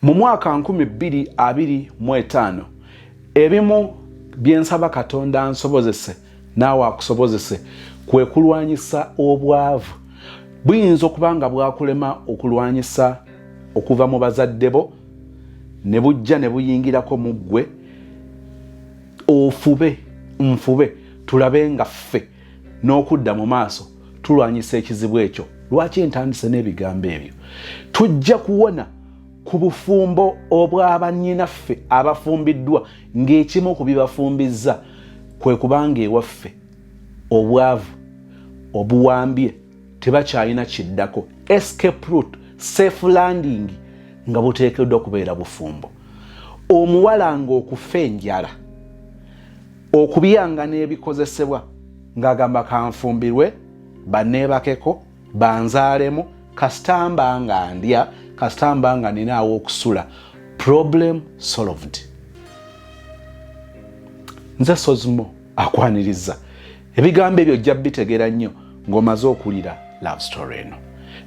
Mu mwaka 2025, ebimu byensaba Katonda nsobozese naawe akusobozese kwe kulwanyisa obwavu. Buyinza okuba nga bwakulema okulwanyisa okuva mu bazadde bo ne bujja ne buyingirako mu ggwe. Ofube nfube tulabe nga ffe n'okudda mu maaso tulwanyisa ekizibu ekyo. Lwaki ntandise n'ebigambo ebyo? Tujja kuwona ku bufumbo obw'abannyinaffe abafumbiddwa ng'ekimu ku bibafumbizza kwe kubanga ewaffe obwavu obuwambye, tebakyalina kiddako, escape route, safe landing nga buteekeddwa kubeera bufumbo. Omuwala ng'okufa enjala, okubyanga n'ebikozesebwa, ng'agamba kanfumbirwe banneebakeko banzaalemu, kasita mba nga ndya, kasita mba nga ninaawo okusula, problem solved. Nze Sozimo akwaniriza. Ebigambo ebyo ojja bitegeera nnyo ng'omaze okuwulira love story eno.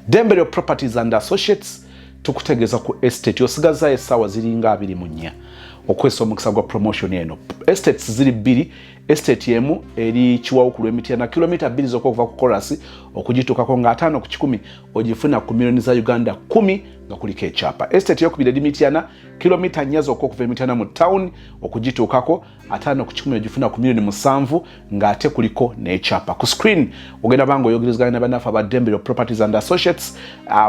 Dembere Properties and Associates tukutegeeza ku estate. Osigazaayo essaawa ziringa 24 okukozesa omukisa gwa promotion eno. Estates ziri bbiri. Estate emu eri Kiwawu ku lw'Emityana, kilomita 2 zokka okuva ku korasi okugituukako, nga 50 ku 100 ogifuna ku miliyoni za Uganda 10 nga kuliko ekyapa. Estate eyokubiri eri Mityana, kilomita 4 zokka okuva Emityana mu town okugituukako, 50 ku 100 ogifuna ku miliyoni 7 ng'ate kuliko n'ekyapa. Ku screen ogenda banga oyogerezeganya ne bannaffe aba Ddembe Properties and Associates.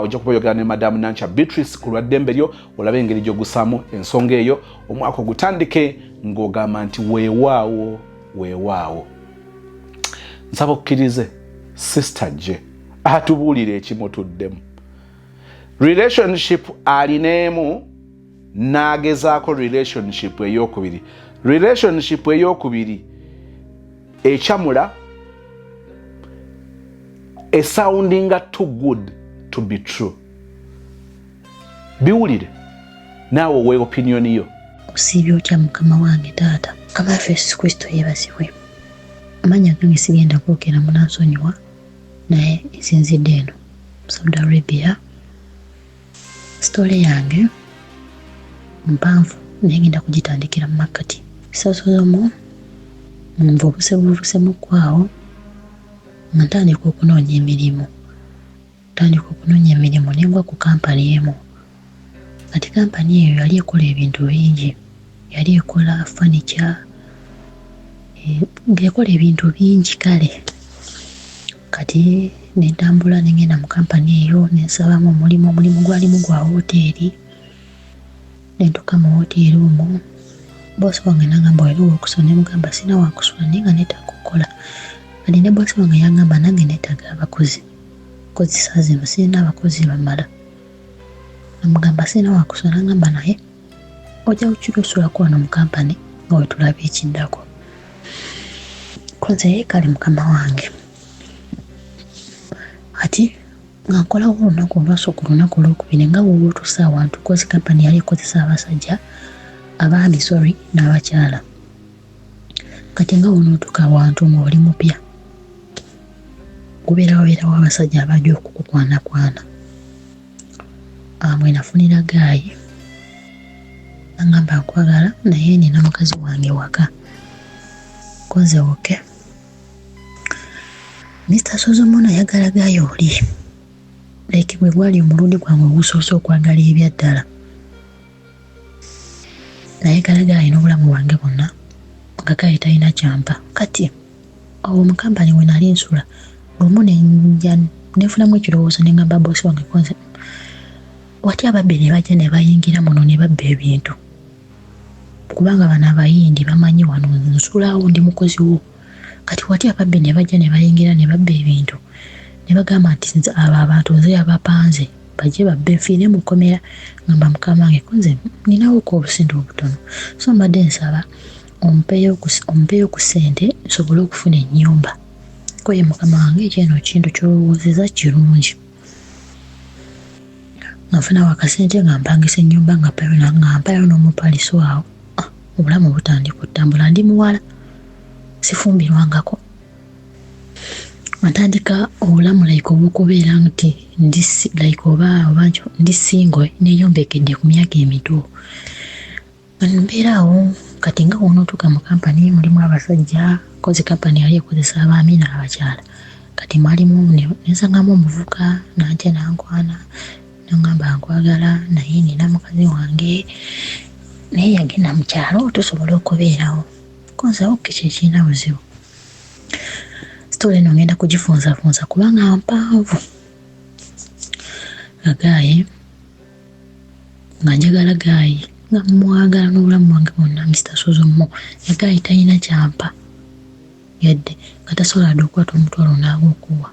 Ojja kuba oyogera ne Madamu Nancha Beatrice ku lwa Ddembe lyo, olabe engeri gy'ogusaamu ensonga eyo, omwaka ogutandike ng'ogamba nti weewaawo, weewaawo. Nsaba okkirize sister gye atubuulire ekimutuddemu. Relationship alina emu, n'agezaako relationship eyokubiri. Relationship eyokubiri ekyamula esoundinga too good to be true. Biwulire naawe owe opinion yo. Osiibye otya mukama wange taata? Mukama waffe Yesu Kristo yeebazibwe. Amannya gange sigenda kwogera, munansonyiwa, naye nsinzidde eno mu Saudi Arabia. Story yange mpanvu naye ngenda kugitandikira mu makkati. Sasozomu nvubuse buvusemuku awo nga ntandika okunoonya emirimu. Ntandika okunoonya emirimu ne ngwa ku kampani emu. Kati kampani eyo yali ekola ebintu bingi. Yali ekola furniture, ng'ekola ebintu bingi kale. Kati ne ntambula ne ngenda mu kampani eyo ne nsabamu omulimu. Omulimu gwalimu gwa wooteeri. Ne ntuuka mu wooteeri omwo, boosi wange n'angamba, "Olina ow'okusula?" Ne mugamba sirina waakusula naye nga neetaaga okukola. Kati ne boosi wange yangamba nange neetaaga abakozi, kozesa zino sirina abakozi bamala. Namugamba sirina waakusula, n'angamba naye ojja kukira osulako wano mu kampani nga bwe tulaba ekiddako. Ko nze ye kale mukama wange. Kati nga nkolawo olunaku olwasooka, olunaku olwokubiri, nga bw'oba otuuse awantu, 'cause kampani yali ekozesa abasajja, abaami sorry, n'abakyala. Kati nga bw'onootuuka awantu ng'oli mupya, gubeera wabeerawo abasajja abajja okukukwanakwana. Mwe nafunira guy, n'angamba nkwagala naye nina mukazi wange waka. Ko nze okay. Mr Sozomon ayagala guy oli. Like gwe gwali omulundi gwange ogusoose okwagala ebyaddala. Nayagala guy n'obulamu bwange bwonna nga guy talina kyampa. Kati awo mu kampani we nali nsula, lumu ne nja nenfunamu ekirowoozo ne ngamba boosi wange, ko nze watya ababbi ne bajja ne bayingira muno ne babba ebintu, kubanga bano Abayindi bamanyi wano nsulawo, ndi mukozi wo. Kati watya ababbi ne bajja ne bayingira ne babba ebintu ne bagamba nti nze abo abantu nze abapanze, bajje babbe nfiire mu kkomera? Ngamba mukama wange, ko nze ninawoko obusente obutono, so mbadde nsaba ompeeyo ku ssente nsobole okufuna ennyumba. Ko ye mukama wange, ekyeno kintu ky'olowoozeza kirungi. Nga nfunawo akasente nga mpangisa ennyumba, nga mpayo n'omupaliso awo. Ah, obulamu butandika ottambula, ndi muwala sifumbirwangako. Ntandika obulamu like obwokubeera nti ndi like oba oba ndi single, neyombekedde ku myaka emito. Mbeera awo kati nga wonootuuka mu kampani mulimu abasajja, kozi kampani yali ekozesa abaami n'abakyala. Kati mwalimu nensangamu omuvubuka nantya nankwana, nangamba nkwagala naye nina mukazi wange, naye yagenda mu kyalo tusobola okubeerawo. Konze okay, kyekirina buzibu. Story eno ngenda kugifunzafunza kubanga mpanvu. Nga guy nga njagala guy, nga mwagala n'obulamu bwange bwonna, Mr Suzumo. Ne guy talina kyampa yadde, nga tasobola dde okukwata omutwalo n'agukuwa,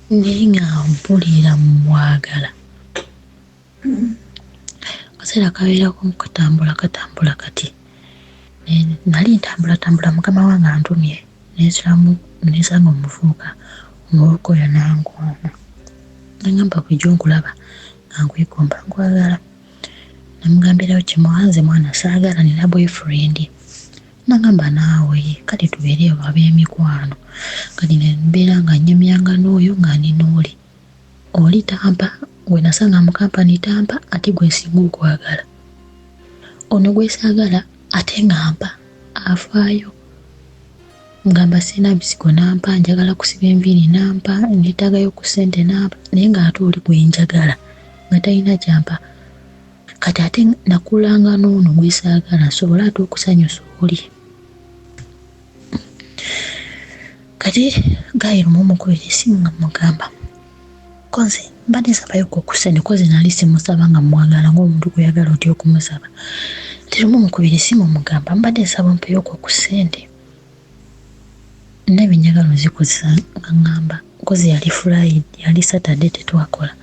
naye nga mpulira mwagala. Akaseera kabeerako katambula katambula. Kati nali ntambulatambula, mukama wange antumye, nensulamu nensanga omuvubuka. Omuvubuka oyo nankwana, nagamba bulijjo nkulaba nga nkwegomba, nkwagala. Namugambirayo kimu, nze mwana saagala, nina boyfriend. Nagamba naawe kale tubeere ab'emikwano. Kati nembeera nga nnyumyanga n'oyo nga ndi n'oli. Oli tampa, gwe nasanga mu kampani tampa, ate gwe nsinga okwagala. Ono gwesaagala ate nga mpa, afaayo. Ngamba sirina bizigo nampa, njagala kusiba enviiri nampa, neetaagayo ku ssente nampa, naye ng'ate oli gwe njagala nga talina kyampa. Kati ate nakulanga n'ono gwesaagala nsobole ate okusanyusa oli. Kati guy lumu omukubira esimu nga mugamba konze mbadde nsabayoko ku ssente, kozi nali simusaba nga mwagala ng'omuntu gweyagala otya okumusaba. Nti lumu mukubira esimu mugamba mbadde nsaba ompeyoko ku ssente, ndabye njagala ozikozesa. Nga ŋŋamba kozi yali Friday, yali Saturday tetwakola.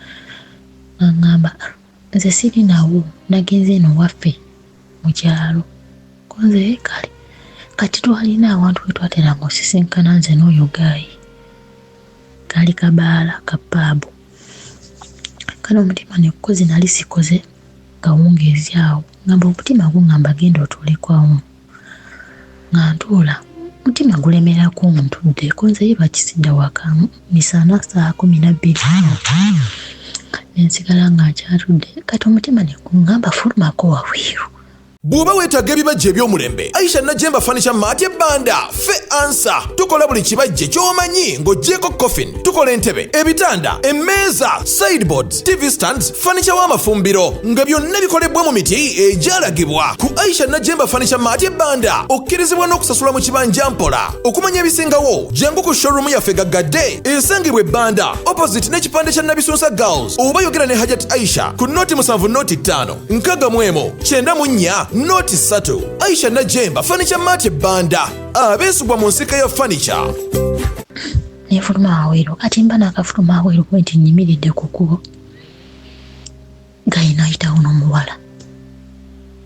Nga ŋŋamba nze siri nawo, nagenze eno waffe mu kyalo. Konze kale kati twalina awantu we twateranga osisinkana nze n'oyo guy, kaali kabaala ka pub. Kale omutima nekozi nali sikoze kawungeezi awo, ngamba omutima guŋŋamba genda otuuleko awo. Nga ntuula mutima gulemerako ntudde, konze ye bakisidda waka misana saa 12, nensigala nga nkyatudde. Kati omutima neguŋŋamba fulumako wabweru. Bw'oba weetaaga ebibajje eby'omulembe, Aisha Najemba Furniture Mart ebbanda fe ansa. Tukola buli kibajje ky'omanyi ng'oggyeko coffin. Tukola entebe, ebitanda, emmeeza, sideboards, TV stands, furniture w'amafumbiro, nga byonna bikolebwa mu miti egyalagibwa ku Aisha Najemba Furniture Mart ebbanda. Okkirizibwa n'okusasula mu kibanja mpola. Okumanya ebisingawo, jangu ku showroom yaffe gaggadde esangibwa ebbanda opposite n'ekipande kya Nabisunsa Girls, oba yogera ne Hajat Aisha ku 07 05 61 94 03. Aisha Najemba Furniture Mart ebbanda, abeesigwa mu nsika ya furniture. Nenfuluma wabweru. Kati mba nakafuluma wabweru bwe nti nyimiridde ku kkubo, guy nayitawo n'omuwala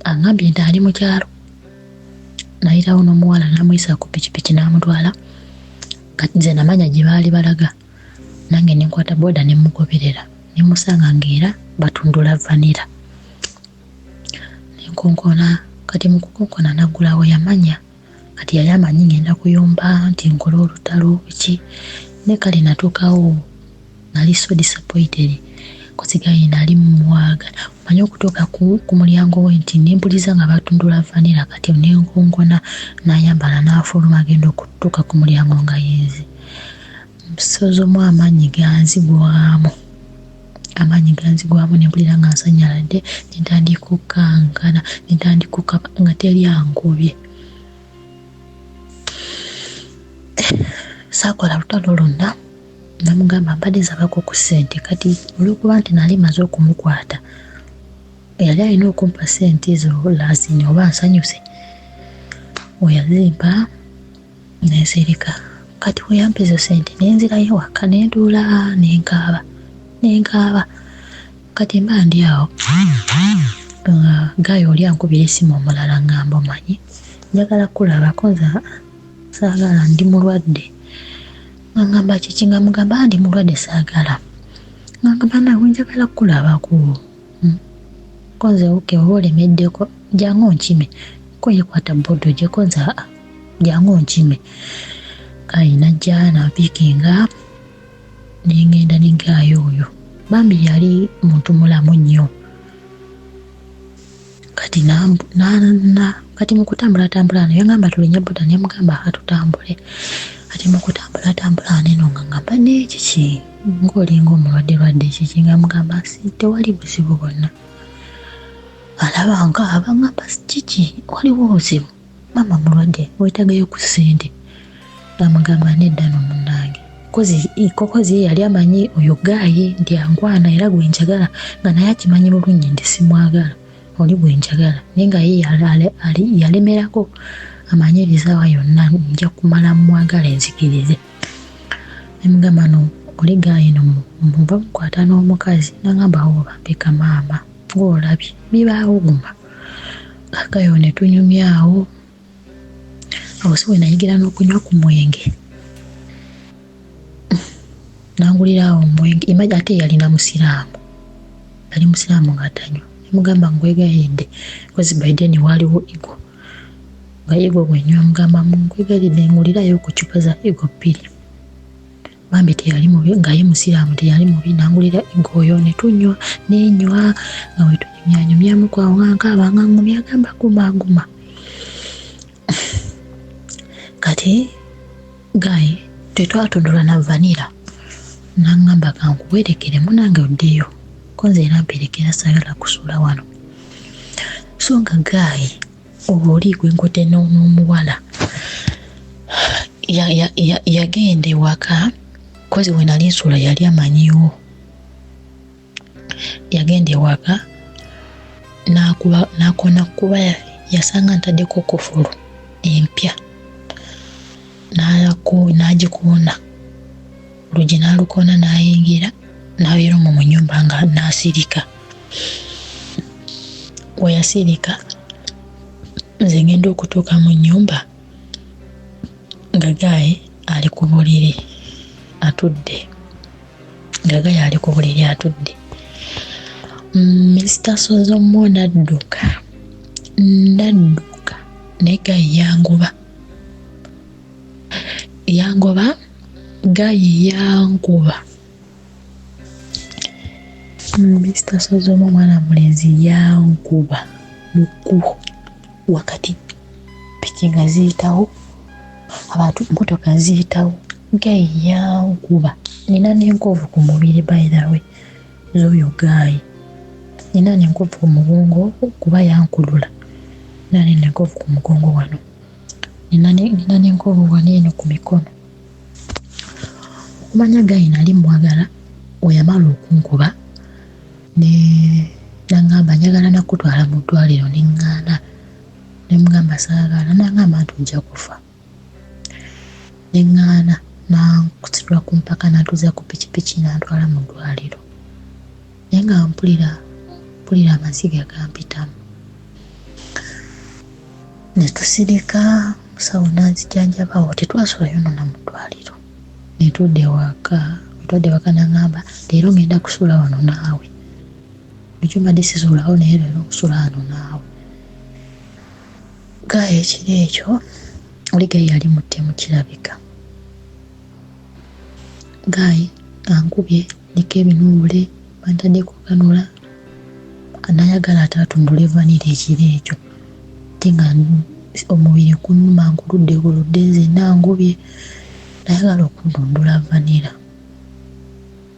aŋambye nti ali mu kyalo. Nayitawo n'omuwala n'amuyisa ku pikipiki n'amutwala. Kati nze namanya gye baali balaga, nange nenkwata boda ne mugoberera, ne musanga ng'era batundula vanilla. Nenkonkona. Kati mu kukonkona naggulawo, yamanya. Kati yali amanyi ngenda kuyomba nti nkola olutalo ki, ne kale natuukawo nali so disappointed 'cause guy nali mwagala. Omanyi okutuuka ku mulyango we nti nempuliza nga batundula vanilla. Kati nenkonkona, nayambala n'afuluma, agenda okutuuka ku mulyango nga yenze. Musozomu amaanyi ganzigwamu, amaanyi ganzigwamu, nempulira nga nsanyaladde, nentandika okukankana, nentandika okukaba nga teri ankubye. Saakola lutalo lwonna. Namugamba mbadde nsabako ku ssente. Kati olwokuba nti nali maze okumukwata, yali alina okumpa ssente ezo lazini oba nsanyuse. Weyazimpa nensirika. Kati weyampa ezo ssente nenzirayo waka, nentuula nenkaaba, nenkaaba. Kati mba ndi awo nga guy oli ankubira essimu omulala, ngamba omanyi njagala kulabako, nze saagala, ndi mulwadde. Nga ngamba kiki? Nga mugamba ndi mulwadde, saagala. Nga ngamba nawe njagala kukulabako. Ko nze okay, oba olemeddeko jangu onkime. Ko yekwata bodo gye, ko nze aa, jangu onkime. Guy najja nampiikinga nengenda ne guy oyo. Bambi yali muntu mulamu nnyo. Kati na, na, na, kati mu kutambulatambula ano yangamba tulinye boda ne mugamba atutambule. Kati mu kutambulatambula ano eno nga ngamba naye kiki ng'olinga omulwadde lwadde kiki, nga mugamba si tewali buzibu bwonna. Alaba nkaaba ngamba kiki waliwo obuzibu, maama mulwadde weetagayo ku ssente. Namugamba nedda no munnange, kozi ye yali amanyi oyo guy nti ankwana era gwe njagala, nga naye akimanyi bulungi nti simwagala oli gwe njagala, naye nga ye yalemerako amanyi erisaawa yonna nja kumala mwagala enzikirize. Nemugamba no oli guy no muva mukwata n'omukazi, nagamba awo bambeka maama ng'olabye bibaawo guma. Guy ne tunyumyawo awo, si bwe nayigira n'okunywa ku mwenge, nangulira awo omwenge. Imagine, ate yalina musiraamu, yali musiraamu ng'atanywa. Nemugamba nkwegayiridde, kozi by then waaliwo Eagle, nga Eagle bwenywa, mugamba nkwegayiridde ngulirayo ku ccupa za Eagle bbiri. Bambi teyali mubi, nga ye musiraamu teyali mubi, nangulira Eagle oyo ne tunywa, nenywa nga bwe tunyumyanyumyamu kwawo nga nkaaba nga ngumya, agamba guma guma. Kati guy tetwatundula na vanilla, nangamba kankuwerekeremu nange oddeyo, ko nze era mperekera sagala kusula wano. So nga guy oli gwenkote n'omuwala yagenda ewaka, kozi we nali nsula yali amanyiwo. Yagenda ewaka n'akuba n'akona kuba yasanga ntaddeko kufulu empya, n'agikoona oluggi, n'alukoona n'ayingira n'abeera omwo mu nnyumba nga n'asirika. We yasirika, nze ngenda okutuuka mu nnyumba nga guy ali ku buliri atudde, nga guy ali ku buliri atudde. Mr Sozomo nadduka nadduka, naye guy yangoba yangoba, guy yankuba. Mr Sozomo mwana mulenzi yankuba mu kkubo wakati, piki nga ziyitawo, abantu mmotoka ziyitawo, guy yankuba. Nina n'enkovu ku mubiri, by the way, z'oyo guy. Nina n'enkovu ku mugongo kuba yankulula, nina n'enkovu ku mugongo wano, nina n'enkovu wano eno ku mikono. Okumanya guy nali mwagala, we yamala okunkuba ne nangamba njagala nakutwala mu ddwaliro, ne ŋŋaana, ne mugamba saagala, nangamba nti ojja kufa, ne ŋŋaana, nansitula ku mpaka n'antuuza ku pikipiki n'antwala mu ddwaliro, naye nga mpulira mpulira amaziga gampitamu. Ne tusirika, musawo n'anzijanjaba, awo tetwasulayo nno na mu ddwaliro, ne tudda ewaka. Bwe twadda ewaka n'aŋŋamba leero ŋŋenda kusula wano naawe, bulijjo mbadde sisuulawo naye leero nsula wano naawe. Guy ekiro ekyo oli guy yali mutemu kirabika. Guy ankubye ndiko ebinuubule bantadde ku kanula, nayagala ate atundule vanilla ekiro ekyo, ate nga omubiri gunnuma nkuludde kuludde nzenna ngubye, nayagala okuntundula vanilla.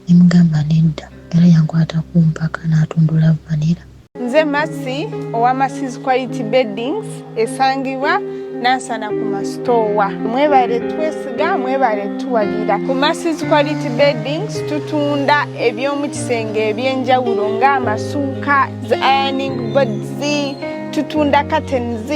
Ne mugamba nedda, era yankwata ku mpaka n'atundula vanilla. Nze Masi owa Masis Quality Beddings esangibwa Nansana ku masitoowa. Mwebale twesiga, mwebale tuwagira. Ku Masis Quality Beddings tutunda eby'omu kisenge eby'enjawulo ng'amasuuka, zi ironing boards, tutunda curtains,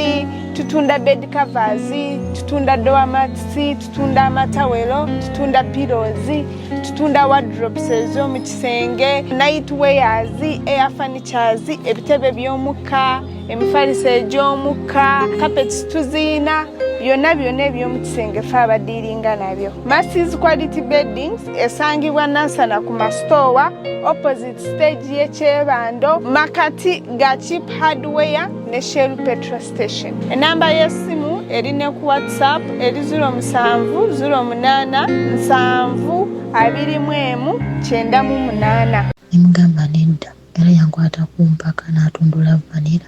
tutunda bed covers, tutunda doormats, tutunda amatawero, tutunda pillows, tutunda wardrobes ez'omu kisenge, night wears, air furnitures, ebitebe by'omukka, emifaliso egy'omukka, carpets tuziina, byonna byonna eby'omu kisenge fe abadiiringa nabyo. Masis Quality Beddings esangibwa Nansana ku masitoowa, opposite stage y'ekyebando, makati ga Cheap Hardware ne Shell petrol station. Enamba y'essimu eri ne ku WhatsApp eri 07 08 7 21 98. Ne mugamba nedda era yankwata ku mpaka n'atundula vanilla.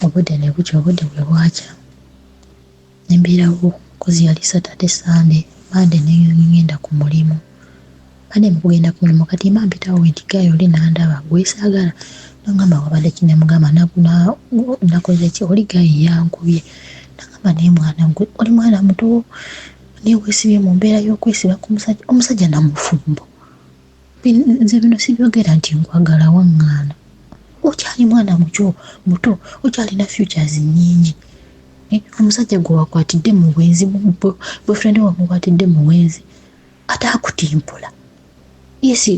Obudde ne bukya obudde bwe bwakya ne mbeerawo kozi yali Saturday Sunday Monday ne ngenda ku mulimu. Monday mu kugenda ku mulimu kati mba mpitawo nti guy oli n'andaba gwe saagala n'angamba wabadde ki ne mugamba nakoze ki oli guy yankubye n'angamba naye mwana gwe oli mwana muto naye weesibye mu mbeera y'okwesiba ku musajja omusajja namufumbo. Nze bino sibyogera nti nkwagala waŋŋaana okyali mwana mukyo muto okyalina futures nnyingi. Eh, omusajja gwe wakwatidde mu bwenzi boyfriend wamukwatidde mu bwenzi ate akutimpula yes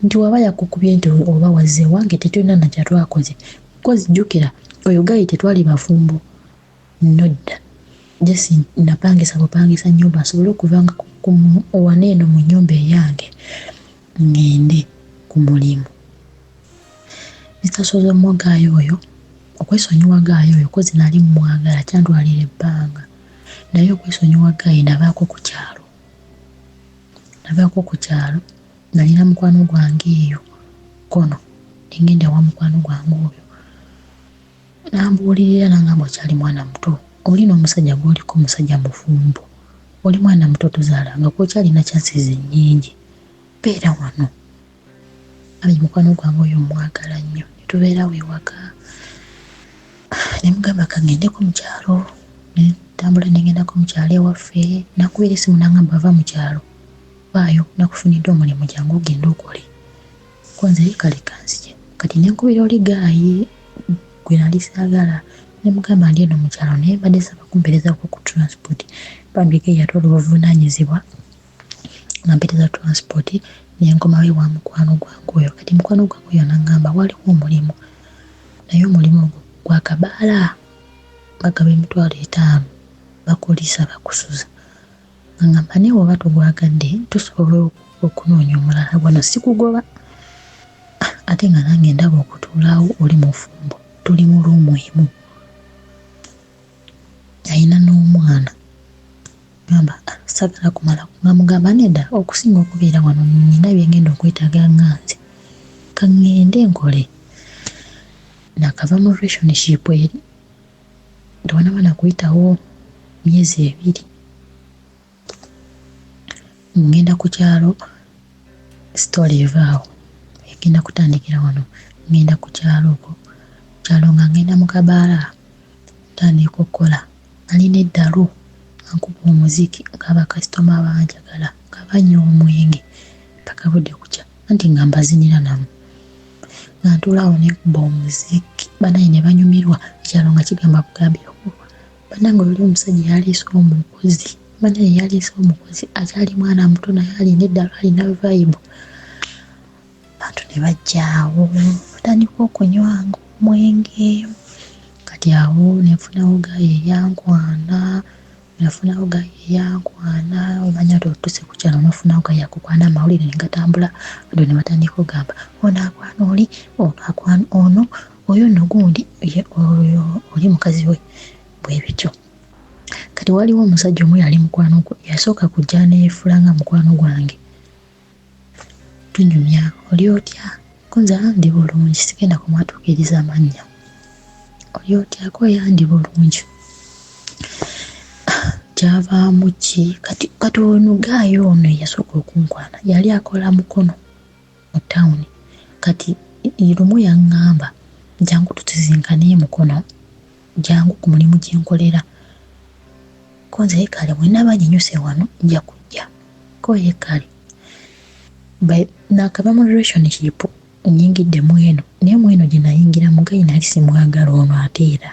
nti waba yakukubye nti oba wazze wange tetulina nakyatwakoze kozi jjukira oyo guy tetwali bafumbo nodda just napangisa bupangisa nyumba nsobole okuvanga wana eno mu nyumba eyange ngende ku mulimu. Mr Sozomo guy oyo okwesonyiwa guy oyo kozi nali mmwagala kyantwalira ebbanga naye okwesonyiwa guy navaako ku kyalo navaako ku kyalo nalina mukwano gwange eyo kono nengenda ewa mukwano gwange oyo nambuulirira nangamba okyali mwana muto oli n'omusajja gw'oliko musajja mufumbo oli mwana muto tozaalanga okyalina chances nnyingi beera wano. Ami mukwano gwange oyo mwagala nnyo ne tubeerawo ewaka ne mugamba kaŋŋendeko mu kyalo ne ntambula ne ŋŋendako mu kyalo ewaffe nakubira essimu n'aŋŋamba va mu kyalo vaayo nakufunidde omulimu jangu ogende okole ko nze kale kanzije kati ne nkubira oli guy gwe nali saagala ne mugamba ndi eno mu kyalo naye mbadde nsaba kumpeerezaako ku transport bambi ge yatwala obuvunaanyizibwa nampeereza transport ne nkomawo ewa mukwano gwange oyo kati mukwano gwange oyo n'aŋŋamba waliwo omulimu naye omulimu ogwo gwa kabaala bagaba 50,000 bakuliisa bakusuza aŋŋamba naye bw'oba togwagadde tusobola okunoonya omulala wano sikugoba ate nga nange ndaba okutuulaawo oli mufumbo tuli mu room emu alina n'omwana gamba sagala kumala nga mugamba nedda okusinga okubeera wano nina bye ngenda okwetaaga nga nze ka ŋŋende nkole nakava mu relationship eri tewanaba nakuyitawo myezi ebiri ngenda ku kyalo story evaawo egenda kutandikira wano ngenda ku kyalo okwo kyalo nga ngenda mu kabaala ntandika okukola nalina eddalu nga nkuba omuziki nga bakasitoma banjagala nga banywa omwenge paka budde kukya anti nga mbazinira namu nga ntuula awo ne nkuba omuziki banaye ne banyumirwa ekyalo nga kigamba bugambi bannange oli omusajja yaleese omukozi banaye yaleese omukozi akyali mwana muto naye alina eddalu alina vibe abantu ne bajjaawo batandika okunywanga omwenge kati awo nenfunawo guy eyankwana nafunawo guy eyankwana omanya nti otuuse ku kyalo nofunawo guy akukwana amawulire ne gatambula abantu ne batandika okugamba ono akwana oli ono akwana ono oyo nno gundi oyo oli mukazi we bwe bityo. Kati waliwo omusajja omu yali mukwano gwe yasooka kujja neyefuula nga mukwano gwange tunyumya oli otya ko nze ndi bulungi sigenda kumwatuukiriza amannya oli otya ko ya ndi bulungi kyavaamu ki kati kati ono guy ono eyasooka okunkwana yali akola mukono mu tawuni kati lumu yaŋŋamba jangu tusisinkane mukono jangu ku mulimu gye nkolera ko nze kale bwe naaba nyinyuse wano nja kujja ko ye kale nakava mu relationship nyingidde mu eno naye mu eno gye nayingira mu guy nali simwagala ono ate era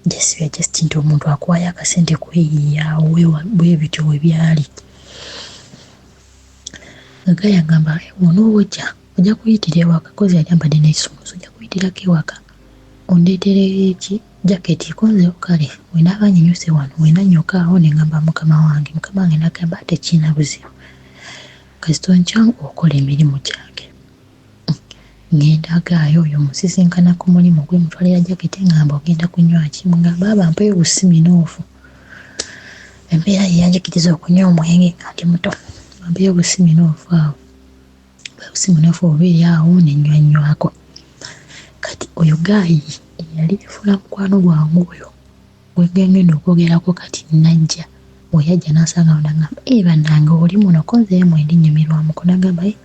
just just nti omuntu akuwayo akasente kweyiiyaawo bwe bityo bwe byali nga guy agamba onooba ojja ojja kuyitira ewaka kozi yali ambadde n'ekisumuuzo ojja kuyitirako ewaka ondeetere ki jaketi ko nze kale bwe naaba nyinyuse wano we nannyuka awo ne ŋŋamba mukama wange mukama wange n'agamba tekiina buzibu kasita onkya okola emirimu gyange. Ngenda guy oyo musisinkana ku mulimu gwe, mutwalira jaketi, ngamba ogenda kunywa ki? Mugamba aba mpeyo busiminoofu. Embeera yeyanjigiriza okunywa omwenge nga ndi muto. Mpeyo busiminoofu awo, busiminoofu bubiri awo nenywanywako. Kati oyo guy eyali efuula mukwano gwange oyo gwegengenda okwogerako, kati najja, bwe yajja nansanga nagamba, "E bannange, oli muno?" Ko nze mwendi nyumirwamuko. Nagamba, "E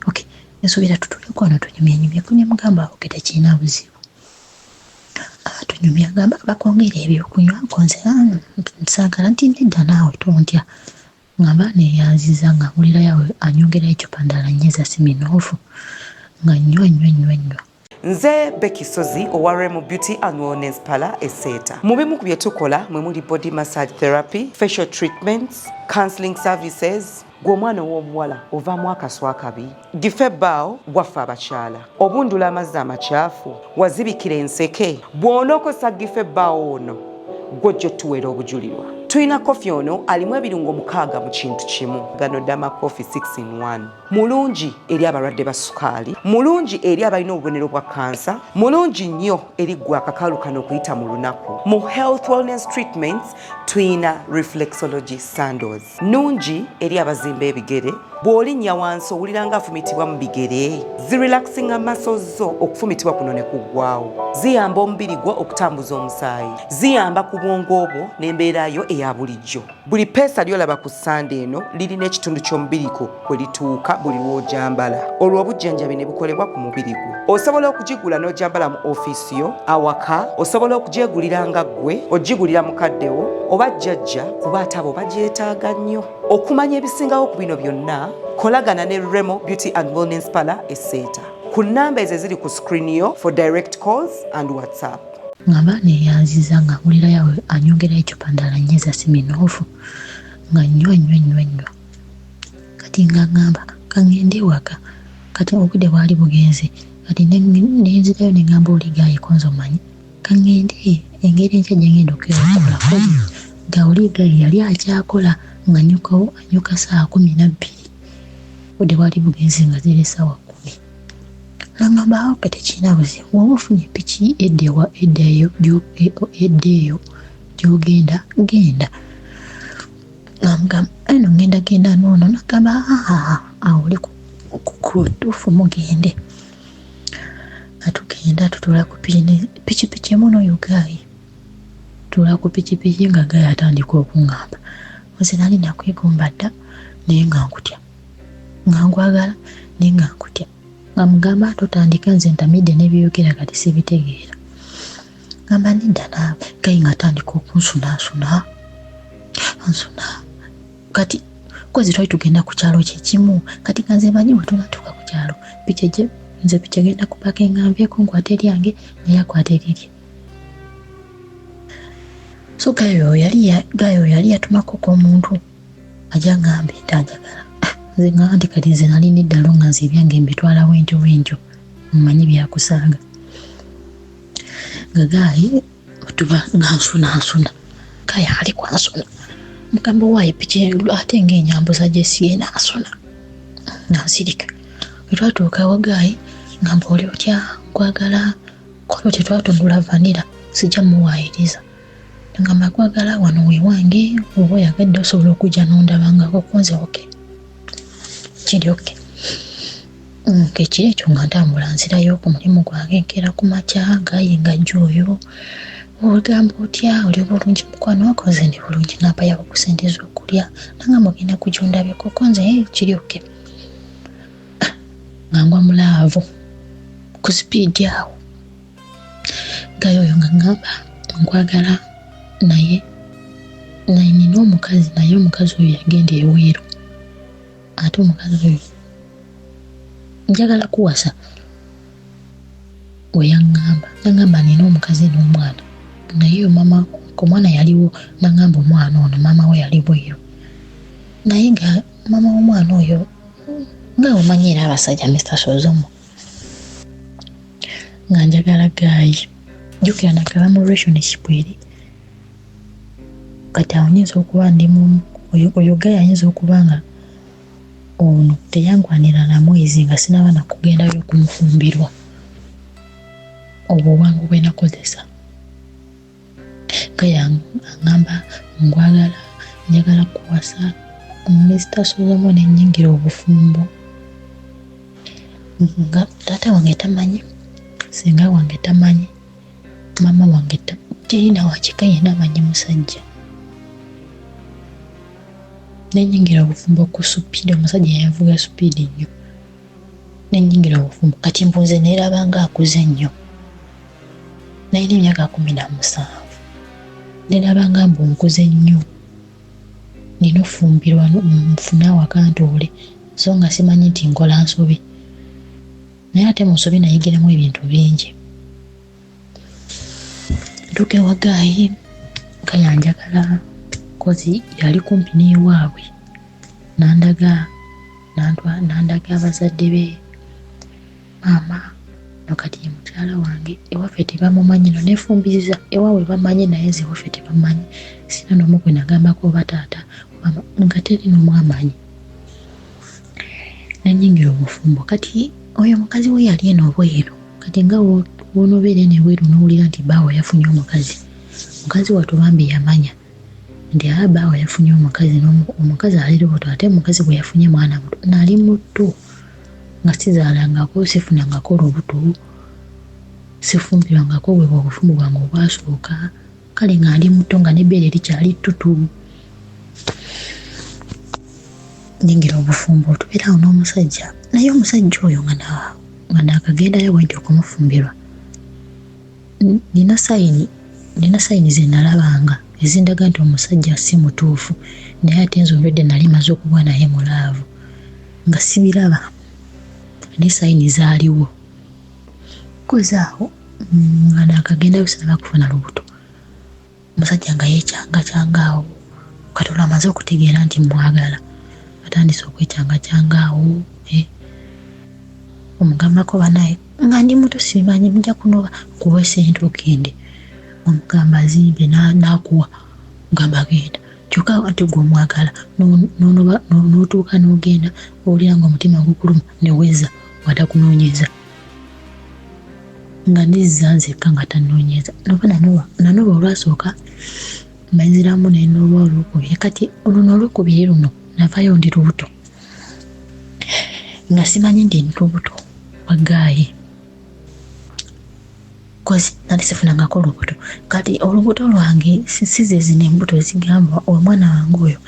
okay, nsuubira tutuleko wano tunyumyenyumyeko." Ne mugamba, "Okay, tekirina buzibu, tunyumya." Gamba, "Bakwongera ebyokunywa?" Ko nze saagala. Nti, "Nedda naawe tontya." Ngamba neyanziza, nga ngulirayo anyongerayo eccupa ndala nnya eza Smirnoff, nga nnywa nnywa nnywa nnywa. Nze Becky Sozi owa Remo Beauty and Wellness Parlour Eseeta. Mu bimu ku bye tukola mwe muli body massage therapy, facial treatments, counseling services. Gwe omwana ow'obuwala ovaamu akaswa akabi, gife ebbaawo waffe abakyala, obundula amazzi amakyafu, wazibikira enseke, bw'onookozesa gife ebbaawo ono gwojja otuweera obujulirwa. Tulina kofi ono alimu ebirungo 6 mu kintu kimu. Gano Dama Coffee 6 in 1 mulungi eri abalwadde ba sukaali, mulungi eri abalina obubonero bwa kansa, mulungi nnyo eri ggwe akakalu kano okuyita mu lunaku. Mu health wellness treatments tuyina reflexology sandals, nungi eri abazimba ebigere. Bw'olinnya wansi owulira nga afumitibwa mu bigere, zirelaxinga muscles zo, okufumitibwa kuno ne kuggwawo. Ziyamba omubiri gwo okutambuza omusaayi, ziyamba ku bwongo bwo n'embeera yo eya bulijjo. Buli peesa ly'olaba ku sande eno lirina ekitundu ky'omubiri gwo kwe lituuka buli lw'ojambala, olwo obujjanjabi ne bukolebwa ku mubiri gwo. Osobola okugigula n'ojambala mu ofiisi yo, awaka, osobola okugyegulira nga ggwe ogigulira mukaddewo oba jjajja, kuba ate abo bagyetaaga nnyo. Okumanya ebisingawo ku bino byonna, kolagana ne Remo Beauty and Wellness Parlour Eseeta ku nnamba ezo eziri ku screen yo for direct calls and WhatsApp. Ngamba neyanziza, nga ngulirayo anyongerayo eccupa ndala nnya eza Smirnoff, nga nnywa nnywa nnywa nnywa. Kati nga ŋŋamba kaŋŋende ewaka. Kati obudde bwali bugenze. Kati nenzirayo ne ŋŋamba oli guy, "Konze omanyi kaŋŋende, engeri enkya gye ngenda okukeera okukola." Nga oli guy yali akyakola, nga nyukawo anyuka saa 12, obudde bwali bugenze nga ziri essaawa 10. Nagamba, "Okay, tekirina buzibu, woba ofunye piki edda ewa edda eyo edda eyo gy'ogenda, genda." Namugamba, "Eno ngenda genda noono." Nagamba, "Aa, awo oli kutuufu, mugende." Nga tugenda tutuula ku pikipiki emu n'oyo guy. Tuula ku pikipiki nga guy atandika okuŋŋamba, nze nali nakwegomba dda naye nga nkutya, nga nkwagala naye nga nkutya. Nga mugamba, "Totandika, nze ntamidde n'ebyogera kati sibitegeera." Ngamba, "Nedda naawe." Guy nga atandika okunsunaasuna nsuna. Kati kozi twali tugenda ku kyalo kyekimu. Kati nga nze manyi bwe tunatuuka ku kyalo, piki nze piki egenda kupakinga, nveeko nkwata eryange, naye akwata erirye. So guy oyo yali guy oyo yali yatumako omuntu ajja ngambe nti anjagala. Nze nga nti kati nze nali neddalo, nga nze ebyange mbitwala bwentyo bwentyo, mmanyi byakusaaga. Nga guy tuba nga nsuna nsuna, guy ali kwansuna, mugamba, "Waayo piki ate ngaenyambuza gyesigenda nsuna." Nga nsirika. Bwe twatuuka awa guy, ngamba, "Oli otya? Nkwagala." Kono tetwatundula vanilla, sijja muwaayiriza. Ngamba, "Kwagala, wano wewange, oba oyagadde osobola okujja nondabangako." Kunze okay, kiri okay. Ekiro ekyo nga ntambula nzirayo ku mulimu gwange, nkeera ku makya, guy nga ajja oyo, "Ogamba otya? Oli bulungi mukwano?" "Wakoze, ndi bulungi." Nampayawo ku sente z'okulya. Nangamba, "Ogenda kujja ondabeko?" Ko nze kiri okay. Nga ngwa mu love ku speed awo. Guy oyo nga ngamba, "Nkwagala, naye nina omukazi, naye omukazi oyo yagenda ebweru, ate omukazi oyo njagala kuwasa." We yaŋŋamba, naŋŋamba, "Nina omukazi n'omwana, naye mama omwana yaliwo." Naŋŋamba, "Omwana ono maama we yali bweru, naye nga maama w'omwana oyo, nga omanyi era abasajja." Mr Sozomo, nga njagala guy. Jjukira nakaba mu relationship eri. Kati awo nyinza okuba ndi mu oyo guy ayinza okuba nga Ono teyankwanira na mwezi nga sinaba na kugendayo kumufumbirwa. Obwo obwangu bwe nakozesa. Nga yangamba nkwagala, njagala kuwasa. Mister Sozomo ne nnyingira obufumbo. Nga taata wange tamanyi, ssenga wange tamanyi, maama wange teri na wa kika yenna amanyi musajja. Nenyingira obufumbo ku supiidi, omusajja yanvuga supiidi nnyo. Nenyingira obufumbo kati mbu nze neeraba nga akuze nnyo. Nalina emyaka 17. Neeraba nga mbu nkuze nnyo. Nina ofumbirwa nfune awaka ntuule so nga simanyi nti nkola nsobi. Naye ate mu nsobi nayigiramu ebintu bingi. Ntuuka ewa ggaayi nga yanjagala kozi yali kumpi n'ewaabwe n'andaga n'andaga abazadde be maama no kati ye mukyala wange ewaffe tebamumanyi no neefumbiriza ewaabwe bamanyi naye nze ewaffe tebamanyi sirina n'omu gwe nagambako oba taata oba nga teri n'omu amanyi. Nanyingira obufumbo kati oyo mukazi we yali eno obweru kati nga wonobeera eno ebweru nowulira nti bbaawo yafunye omukazi mukazi wattu bambi yamanya nti aa bbaawo yafunye omukazi omukazi ali lubuto ate omukazi gwe yafunye mwana muto nali muto nga sizaalangako sifunangako lubuto sifumbirwangako bwe obufumbo bwange obwasooka kale nga ndi muto nga n'ebbeere likyali ttutu. Nyingira obufumbo tubeera awo n'omusajja naye omusajja oyo nga nga naakagendayo bwenti okumufumbirwa nina sayini nina sayini ze nalabanga ezindaga nti omusajja si mutuufu naye ate nze olwedde nali maze okugwa naye mu laavu nga sibiraba naye sayini zaaliwo kozi awo nga naakagendayo sinaba kufuna lubuto. Omusajja nga yeekyangakyanga awo kati olwo amaze okutegeera nti mmwagala atandise okwekyangakyanga awo eh. Omugambako banaye nga ndi muto sibimanyi mujja kunoba nkuwe sente ogende omugamba zimpe n'akuwa ogamba genda kyokka ate gwe omwagala n'otuuka n'ogenda owulira nga omutima gukuluma neweza nga takunoonyeza. Nga ndizza nzekka nga tannoonyeza noba nanoba nanoba olwasooka nenziramu nenoba olwokubiri kati luno olwokubiri luno navayo ndi lubuto nga simanyi nti ndi lubuto lwa ggaayi kozi nali sifunangako lubuto kati olubuto lwange si ze zino embuto ezigamba omwana wange oyo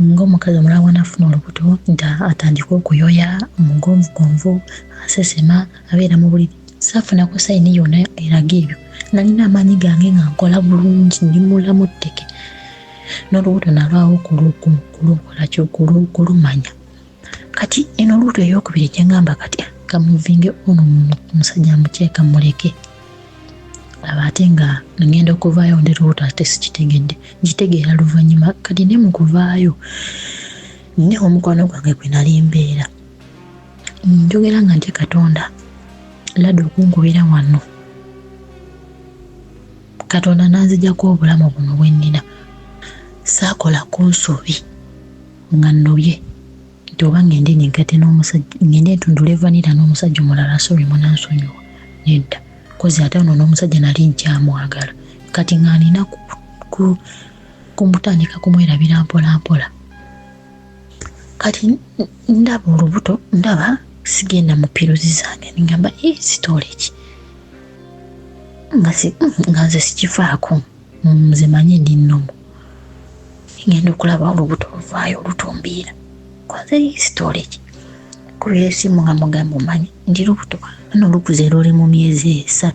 ng'omukazi omulala bw'anaafuna olubuto nti atandike okuyoya omugonvugonvu asesema abeera mu buliri. Saafunako sayini yonna eraga ebyo. Nalina amaanyi gange nga nkola bulungi ndi mulamu tteke. N'olubuto nalwawo kulukola ki kulumanya. Kati eno olubuto ey'okubiri gye ŋŋamba kati ah, kamuvinge ono omusajja mukyeka muleke. Laba ate nga ŋŋenda okuvaayo ndi lubuto ate sikitegedde. Nkitegeera luvannyuma kati ne mu kuvaayo ne omukwano gwange gwe nali mbeera. Njogera nga ntya Katonda ladda okunkubira wano Katonda n'anzigyako obulamu buno bwe nnina. Saakolako nsobi nga nnobye nti oba ngende negatte n'omusajja ngende ntundule vanilla n'omusajja omulala sorry munansonyiwa nedda kozi ate ono n'omusajja nali nkyamwagala kati nga nina kumutandika kumwerabira mpola mpola. Kati ndaba olubuto ndaba sigenda mu piruzi zange ningamba eh, sitoole ki nga nga nze sikifaako nze manyi ndi nnomo ngenda okulaba olubuto luvaayo olutumbiira kwanze sitoole ki kubira esimu nga mugamba omanyi ndi lubuto no lukuze luli mu myezi 3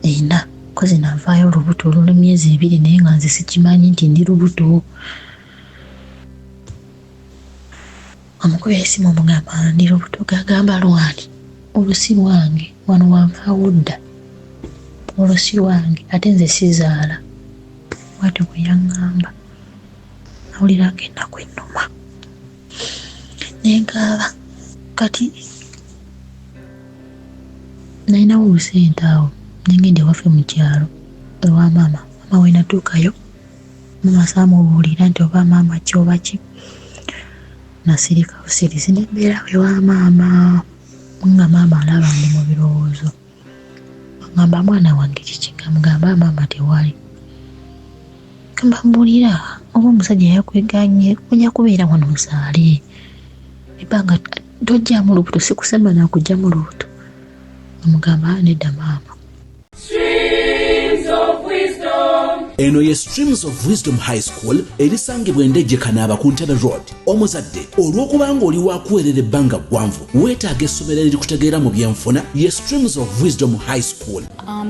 4 kozi navaayo olubuto oluli myezi 2 naye nga nze sikimanyi nti ndi lubuto. Amukubira esimu omugamba ndi lubuto gagamba lwani olwo si lwange wano wanvaawo dda olwo si lwange ate nze sizaala bwatyo bwe yaŋŋamba nawulira nga ennaku ennuma ne nkaaba kati nalinawo obusente awo ne ngenda ewaffe mu kyalo ewa maama maama we natuukayo maama saamubuulira nti oba maama ki oba ki. Nasirika busirisi ne mbeera ewa maama nga maama alaba ndi mu birowoozo. Angamba mwana wange kiki nga mugamba maama tewali. Ngamba mbuulira oba omusajja yakweganye ojja kubeera wano ozaale. Ebbanga tojjaamu lubuto sikusema nakujjamu lubuto. Nga mugamba nedda maama. Eno ye Streams of Wisdom High School erisangibwa Endejje Kanaaba ku Ntebe Road. Omuzadde olw'okubanga oli wakuweerera ebbanga ggwanvu weetaaga essomero erikutegeera mu byenfuna ye Streams of Wisdom High School.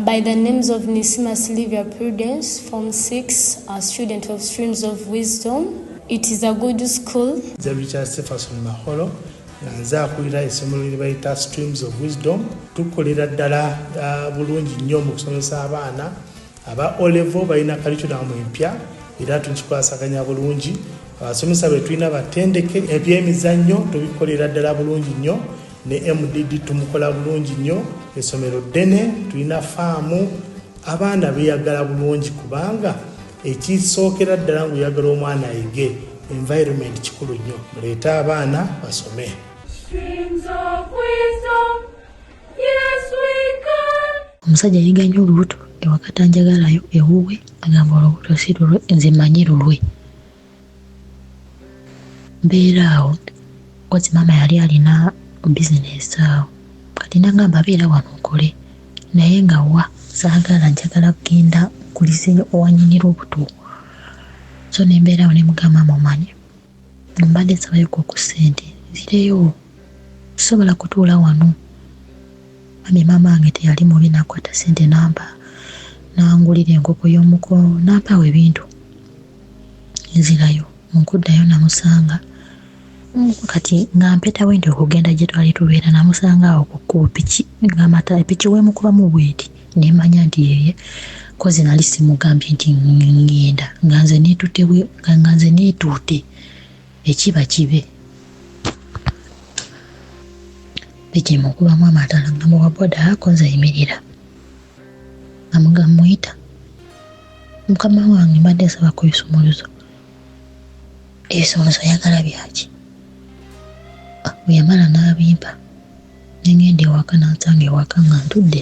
By the names of Nisima Sylvia Prudence, Form 6, a student of Streams of Wisdom. It is a good school. Nze Richard Stephenson Maholo nga nze akulira essomero lye bayita Streams of Wisdom. Tukolera ddala bulungi nnyo mu kusomesa abaana aba O-level, balina curriculum empya era tukikwasaganya bulungi. Abasomesa be tulina batendeke, ebyemizannyo tubikolera ddala bulungi nnyo, ne MDD tumukola bulungi nnyo. Essomero ddene, tulina faamu, abaana beeyagala bulungi kubanga ekisookera ddala ng'oyagala omwana ayige, environment kikulu nnyo. Muleete abaana basome. Streams of wisdom, yes we can. Omusajja yeeganye olubuto ewaka tanjagalayo ewuwe, agamba olubuto si lulwe, nze mmanyi lulwe. Mbeera awo kozi maama yali alina bizinesi awo kati nagamba beera wano okole naye nga wa saagala njagala kugenda nkulize owanyini lubuto. So ne mbeera awo ne mugamba maama omanyi mbadde nsabayoko ku ssente nzireyo sisobola kutuula wano. Mami maama wange teyali mubi n'akwata ssente n'ampa n'angulira enkoko y'omuko n'ampaawo ebintu nzirayo. Mu kuddayo namusanga kati nga mpeta bwe nti okugenda gye twali tubeera namusanga awo ku kkubo piki ng'amata piki weemukubamu bw'eti ne mmanya nti yeye kozi nali simugambye nti ŋŋenda nga nze neetutte nga nze neetuute ekiba kibe. Piki emukubamu amataala nga muwa boda ako nze yimirira nga muyita mukama wange mbadde nsaba ku bisumuluzo. Ebisumuluzo oyagala byaki? Bwe yamala n'abimpa ne ŋŋenda ewaka n'ansanga ewaka nga ntudde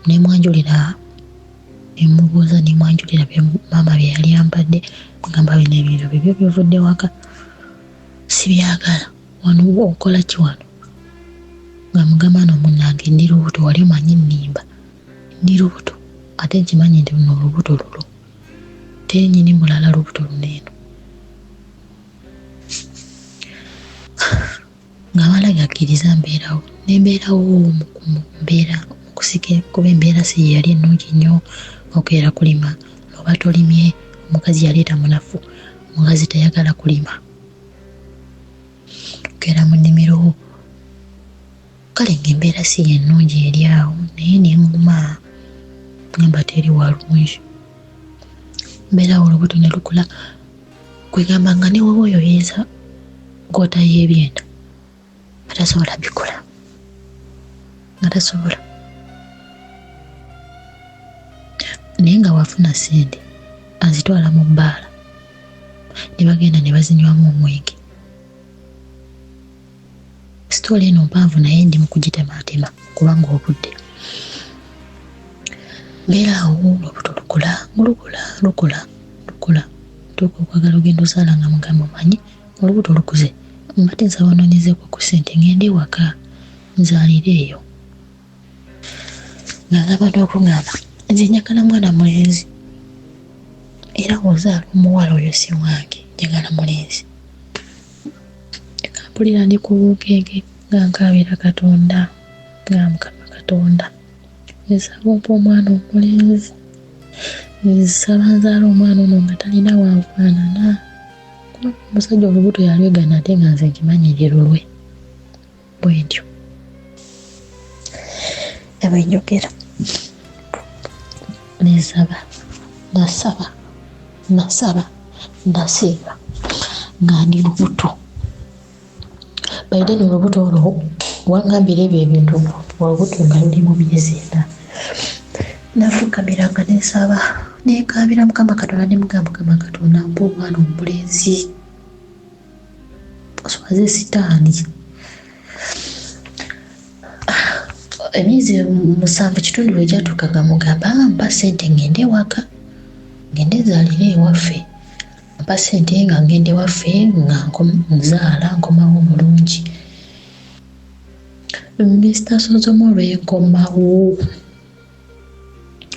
ne mwanjulira ne mubuuza ne mwanjulira bye maama bye yali ampadde mugamba bino ebintu bibyo bivudde waka sibyagala wano okola ki wano nga mugamba no munnange ndi lubuto wali omanyi nnimba ndi lubuto ate nkimanyi nti luno olubuto lulwo teri nnyini mulala lubuto luno eno ng'amala gakkiriza mbeerawo ne mbeerawo mu mbeera mu kusika kuba embeera si ye yali ennungi nnyo okeera kulima oba tolimye omukazi yaleeta munafu omukazi tayagala kulima okeera mu nnimiro kale ng'embeera si ye nnungi eri awo naye ne ŋŋuma ngamba teri walungi mbeera awo olubuto ne lukula kwegamba nga ne woba oyoyeza nkoota y'ebyenda atasobola bikola nga tasobola naye nga wafuna ssente azitwala mu bbaala ne bagenda ne bazinywamu omwenge. Sitoola eno mpanvu naye ndi mu kugitemaatema kubanga obudde. Mbeera awo olubuto lukula lukula lukula lukula ntuuka okwagala ogenda ozaala nga mugamba omanyi olubuto lukuze mbadde nsaba onoonyezeeko ku ssente ŋŋende ewaka nzaalire eyo. Ng'agamba n'okungamba nze njagala mwana mulenzi era bw'ozaala omuwala oyo si wange njagala mulenzi. Nga mpulira ndi ku bunkenke nga nkaabira Katonda nga Mukama Katonda nsaba ompe omwana omulenzi nsaba nzaale omwana ono nga talina wanfaanana kuba omusajja olubuto yalwegana ate nga nze nkimanyi nti lulwe bwe ntyo nga bwe njogera nensaba nasaba nasaba nasiiba nga ndi lubuto. By then olubuto olwo wangambira ebyo ebintu olubuto nga luli mu myezi ena. Nafukamiranga nensaba nenkaabira Mukama Katonda ne mugamba Mukama Katonda mpa omwana omulenzi. Nswaze sitaani. Emyezi 7.5 lwe gyatuuka nga mugamba mpa ssente ngende ewaka, ngende nzaalire ewaffe. Mpa ssente nga ngende ewaffe nga nzaala nkomawo bulungi. Mr. Sozomo lwe nkomawo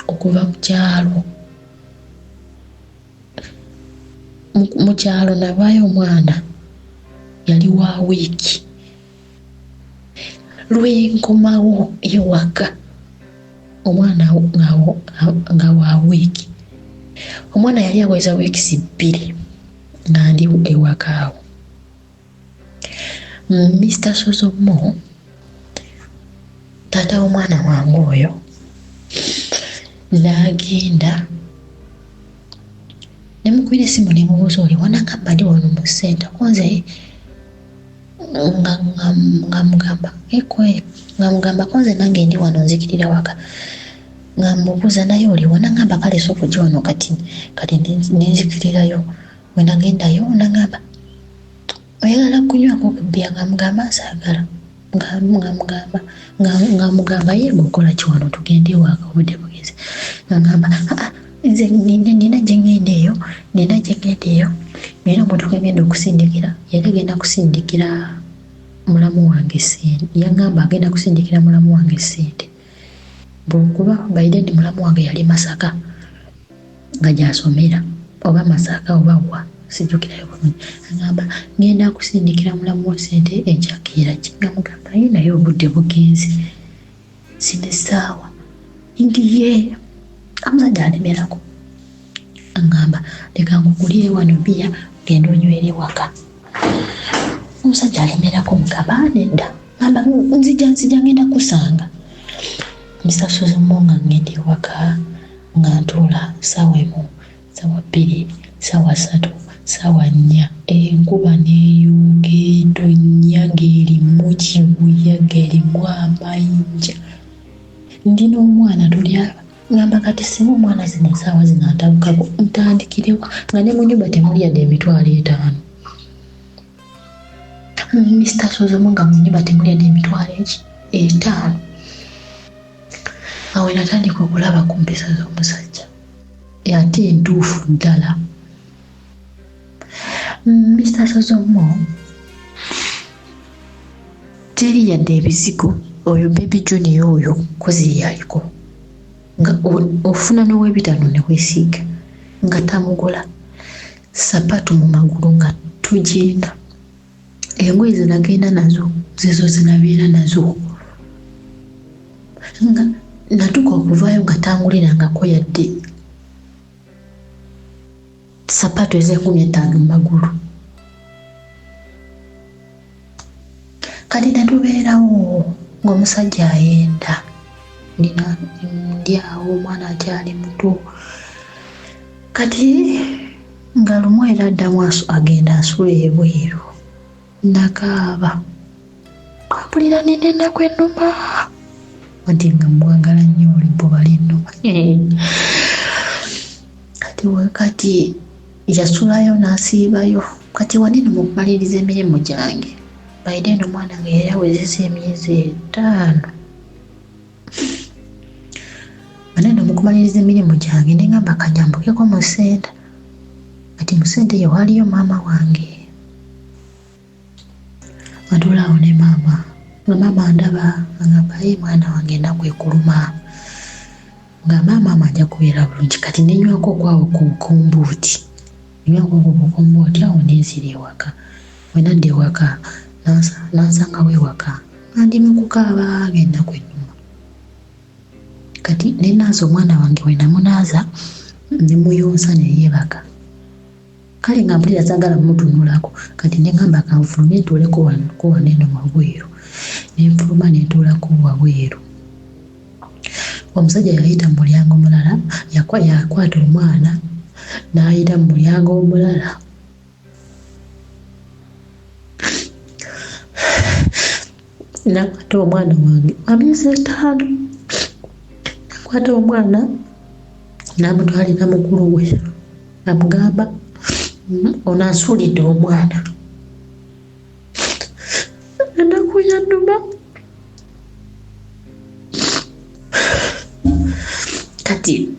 okuva mu kyalo, mu kyalo navaayo omwana yali wa wiiki. Lwe nkomawo ewaka omwana nga wa wiiki, omwana yali aweza wiikisi 2 nga ndi ewaka awo. Mr. Sozomo taata w'omwana wange oyo n'agenda ne mukubira essimu ne mubuuza oli wa, n'angamba ndi wano mu ssenta ko nze nga mugamba ekwe, nga mugamba ko nze nange ndi wano nzikirira waka. Nga mubuuza naye oli wa, n'angamba kale sooka ojje wano kati nenzikirirayo. Bwe nagendayo n'angamba oyagala kunywako ku bbiya, nga mugamba nsaagala. Nga mugamba ye ng'okola ki wano, tugende ewaka obudde bugeze. Nga ngamba aa nze nina gye ŋŋenda eyo, nina gye ŋŋenda eyo, nina omuntu gwe ŋŋenda okusindikira. Yali agenda kusindikira mulamu wange ssente, yangamba agenda kusindikira mulamu wange ssente. Bw'okuba by then mulamu wange yali Masaka nga gy'asomera, oba Masaka oba wa, sijjukirayo bulungi. Agamba ngenda kusindikira mulamu wa ssente enkyakeera ki, nga mugamba ye naye obudde bugenze, zino essaawa nti ye omusajja alemerako. Agamba leka nkugulire wano bbiya genda onywere waka. Omusajja alemerako, mugamba nedda, ngamba nzija ngenda kusanga. Mr. Sozomo nga ngenda ewaka nga ntuula ssaawa 1, ssaawa 2, ssaawa 3, ssaawa 4, enkuba n'eyunga etonnya ng'erimu kibuyaga erimu amayinja. Ndi n'omwana tuli aba, ngamba kati singa omwana zino essaawa zino atabukako ntandikirewa, nga ne mu nnyumba temuli yadde 50,000. Mr. Sozomo nga mu nnyumba temuli yadde 50,000. Awo natandika okulaba ku mpisa z'omusajja ate entuufu ddala. Mr. Sozomo teri yadde ebizigo, oyo Baby Junior oyo kozi yaliko nga ofuna n'ow'ebitaano ne weesiiga, nga tamugula sapatu mu magulu nga tugenda. Engoye ze nagenda nazo zezo zinabeera nazo. Nga natuuka okuvaayo nga tangulirangako yadde sapatu ez'enkumbi 5 mu magulu. Kati natubeerawo ng'omusajja ayenda, ndi awo omwana akyali muto. Kati nga lumu era addamu agenda asula ebweru. Nakaaba mpulira nina ennaku ennuma, nti nga mwagala nnyo oli bbuba linnuma. Kati yasulayo n'asiibayo. Kati wanene mu kumaliriza emirimu gyange, by then omwana nga yali awezezza emyezi 5. Wanene mu kumaliriza emirimu gyange ne ngamba kanyambukeko mu ssenta. Kati mu ssente eyo waaliyo maama wange. Atuula awo ne maama, nga maama ndaba agamba ye mwana wange ennaku ekuluma. Nga maama ajja kubeera bulungi. Kati ne nywako okwawo ku bukombooti, nywako ku bukombooti awo ne nzira ewaka. Bwe nadda ewaka n'ansangawo ewaka nga ndi mu kukaaba ng'ennaku ennuma. Kati ne naaza omwana wange, bwe namunaaza ne muyonsa ne yeebaka. Kale nga mpulira saagala mmutunulako. Kati ne ŋŋamba kanfulume ntuuleko wano eno wabweru. Ne nfuluma ne ntuulako wabweru. Omusajja yayita mu mulyango mulala, yakwata omwana n'ayita mu mulyango omulala. Nakwata omwana wange wa myezi 5. Nakwata omwana n'amutwalira mukulu we, amugamba ono ansuulidde omwana. Kati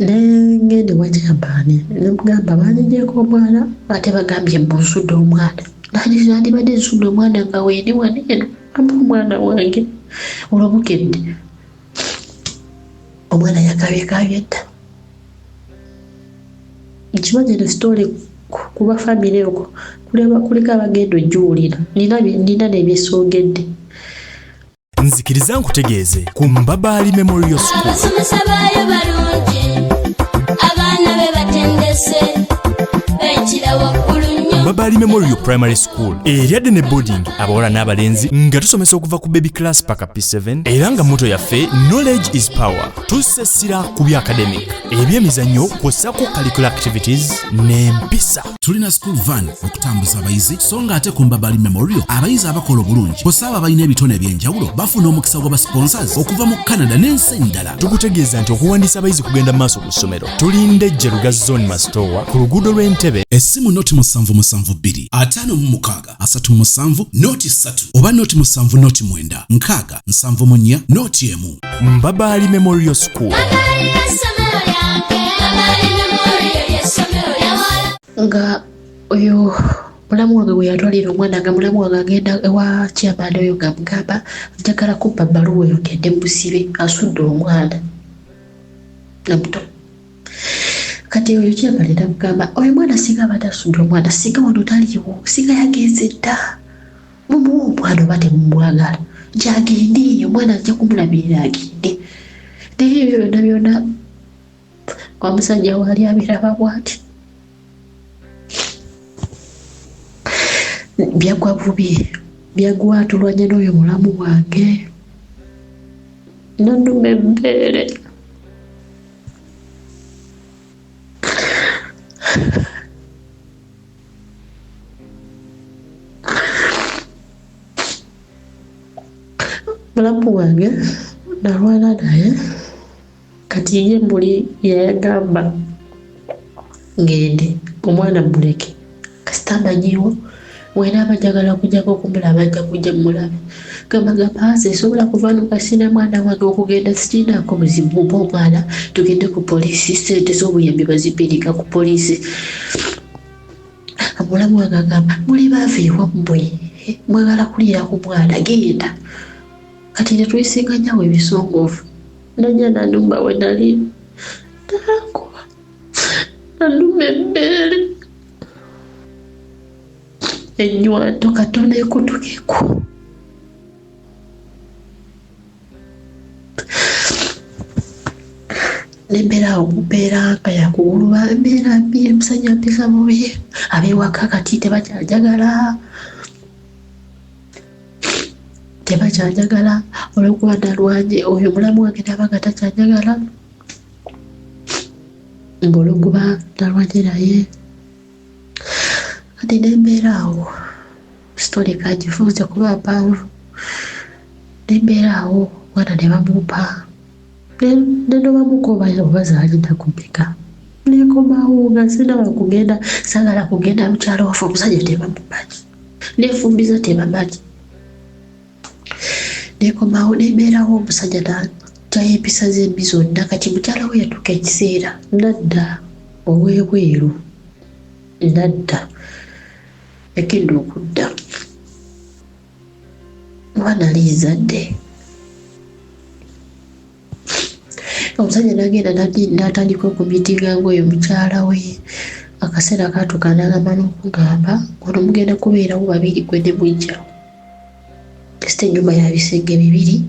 nengenda ewa kyambaani nemugamba banyigyeko omwana, ate bagambye mbu nsudde omwana. Nandibadde nsudde omwana nga wendi wano eno, amba omwana wange olwo bukedde. Omwana yakabyekabye dda. Nkimanyi eno sitole kuba famire okwo kuliko abagenda ogiwulira, nina nebyesongedde. Nzikiriza nkutegeeze ku Mbabaali Memorial School. Abasomesa baayo balungi, abaana be batendese, bayitira waggulu nnyo. Mbabaali Memorial Primary School eryadde ne boarding, abawala n'abalenzi, nga tusomesa okuva ku baby class paka P7, era nga motto yaffe knowledge is power. Tussa essira ku bya academic, ebyemizannyo kw'ossa ku curricular activities n'empisa. Tulina school van okutambuza abayizi, so nga ate ku Mbabaali Memorial abayizi abakola obulungi kw'ossa abo abalina ebitone ebyenjawulo bafuna omukisa gw'aba sponsors okuva mu Canada n'ensi endala. Tukutegeeza nti okuwandiisa abayizi kugenda mu maaso ku ssomero. Tulinde Jeruga Zone Masitowa ku luguudo lw'Entebe. Essimu 072 56 37 03 oba 07 09 60 74 01. Mbabaali Memorial School. Mbabaali ly'essomero lyange, Mbabaali Memorial ly'essomero lyange. Nga oyo mulamu wange gwe yatwalira omwana, nga mulamu wange agenda ewa chairman oyo nga amugamba njagala kubba bbaluwa oyo ngende musibe asudde omwana nga muto. Kati oyo chairman namugamba oyo mwana singa abadde asudde omwana, singa wano taliiwo, singa yagenze dda, mumuwe omwana oba temumwagala nti agende, omwana ajja kumulabirira agende. Naye ebyo byonna byonna omusajja waali abiraba bw'ati. Byagwa bubi, byagwa tulwanye n'oyo mulamu wange, nannuma ebbeere. Mulamu wange nalwana naye, kati ye muli yayagamba ngende omwana muleke, kasita amanyiwo wenaaba njagala kujjako okumulaba ajja kujja mulabe. Gamba gamba nze nsobola kuva no kasina mwana wange okugenda sikirinaako buzibu, mpa omwana tugende ku poliisi, ssente z'obuyambi bazipirika ku poliisi. Omulamu wange agamba muli baava ewammwe, mwagala kuliira ku mwana, genda. Kati ne twesinganyawo ebisongovu, najja nanumba we nali, nankuba, nanuma ebbeere, ennywanto katono ekutukeko. Nembeera awo mu mbeera nga yakuwulula, embeera mbi, omusajja mpisa bubi, ab'ewaka kati tebakyanjagala, tebakyanjagala olw'okuba nalwanye oyo mulamu wange n'aba nga takyanjagala ng'olw'okuba nalwanye naye. Kati nembeera awo, sitole kagifunze kuba mpanvu, nembeera awo omwana ne bamumpa, nenobamuko oba zaali nnaku mmeka, nekomawo nga sirina wakugenda, saagala kugenda mukyalo waffe, omusajja tebamumanyi, nefumbiza tebamanyi. Nekomawo nembeerawo, omusajja n'aggyayo empisa ze embi zonna. Kati mukyala we yatuuka ekiseera n'adda ow'ebweru, nadda, yagenda okudda oba nali nzadde. Omusajja n'agenda n'atandika okumitinga ng'oyo mukyala we. Akaseera kaatuuka n'agamba n'okugamba ono mugenda kubeerawo babiri gwe ne mujjawo, kasita ennyumba ya bisenge bibiri,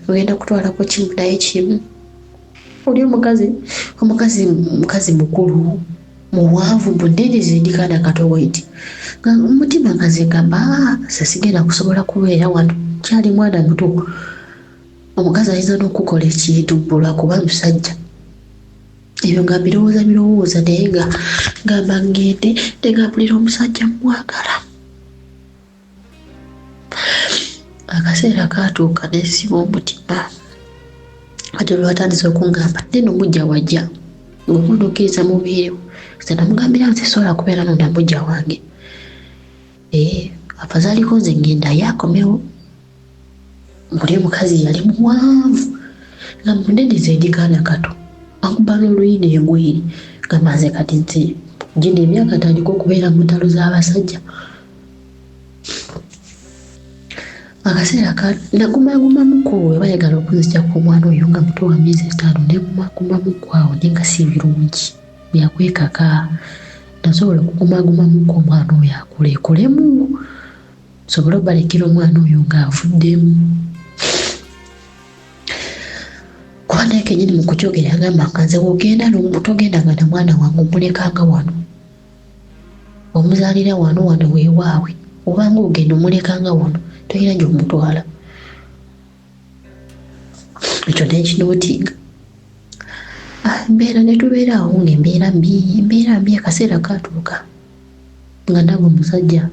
ogenda kutwalako kimu naye kimu. Oli omukazi, omukazi mukazi mukulu muwanvu munene, nze ndi kaana kato bwenti, nga mutima nga nze ngamba nze sigenda kusobola kubeera wano, nkyali mwana muto, omukazi ayinza n'okukola ekintu lwakuba musajja. Ebyo nga mbirowooza birowooza, naye nga ngamba ngende ne omusajja mmwagala. Akaseera kaatuuka ne nsiba omutima. Kati olwatandise okungamba neno mujja wajja ng'omwana okkiriza mubeerewo, nze namugambira nze sobola kubeera no na mujja wange, afazaaliko nze ngenda ye akomewo. Buli omukazi yali muwanvu, Nga munene nze ndi kaana kato, ankuba n'oluyi n'engwiri. Gamba nze kati nze gino emyaka ntandika okubeera mu ntalo z'abasajja. Akaseera ka nagumagumamuko we bayagala okunzija ku omwana oyo nga muto wa myezi 5, negumagumamuko awo naye nga si birungi byakwekaka. Nasobola okugumagumamuko omwana oyo akuleekulemu nsobole obalekera omwana oyo ng'avuddemu. Kuba naye kenyini mu kukyogera yagamba nga nze wogenda togendanga na mwana wange, omulekanga wano, omuzaalira wano, wano weewaawe, obanga ogenda omulekanga wano, tolina gy'omutwala. Ekyo nekinootinga. Embeera ne tubeera awo ng'embeera mbi, embeera mbi. Akaseera katuuka nga ndaba omusajja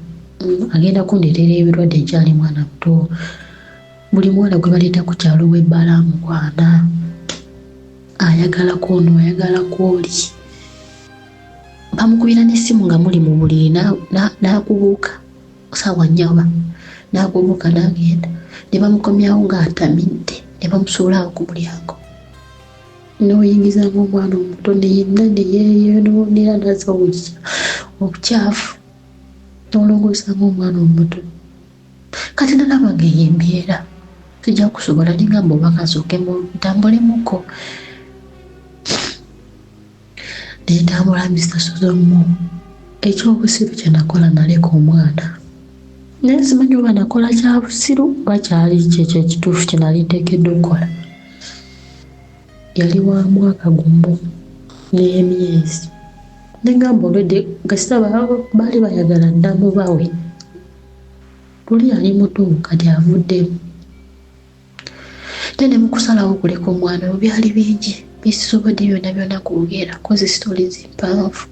agenda kundeetera ebirwadde, nkyali mwana muto. Buli muwala gwe baleeta ku kyalo w'ebbaala amukwana, ayagala kwono, ayagala kwoli. Bamukubira n'essimu nga muli mu buliri n'akubuuka saawa nnyaba n'akubuuka n'agenda, ne bamukomyawo ng'atamidde, ne bamusuula awo ku mulyango. N'oyingizaamu omwana omuto neyenna neyeeyonoonera naza obukyafu, n'olongoosaamu omwana omuto. Kati nalaba nga eyo embeera sijja kusobola, nengamba oba kansooke ntambulemuko. Nentambula Mr. Suzomu. Ekyobusiru kye nakola, naleka omwana, naye simanyi oba nakola kya busiru oba kyali kyekyo ekituufu kye nali nteekeddwa okukola. Yali wa mwaka gumu n'emyezi. Nengamba olwedde kasita baali bayagala nnamubawe, luli yali muto, kati avuddemu. Ate ne mu kusalawo okuleka omwana we byali bingi bisisobodde byonna byonna kwogera, kozi stories mpanvu.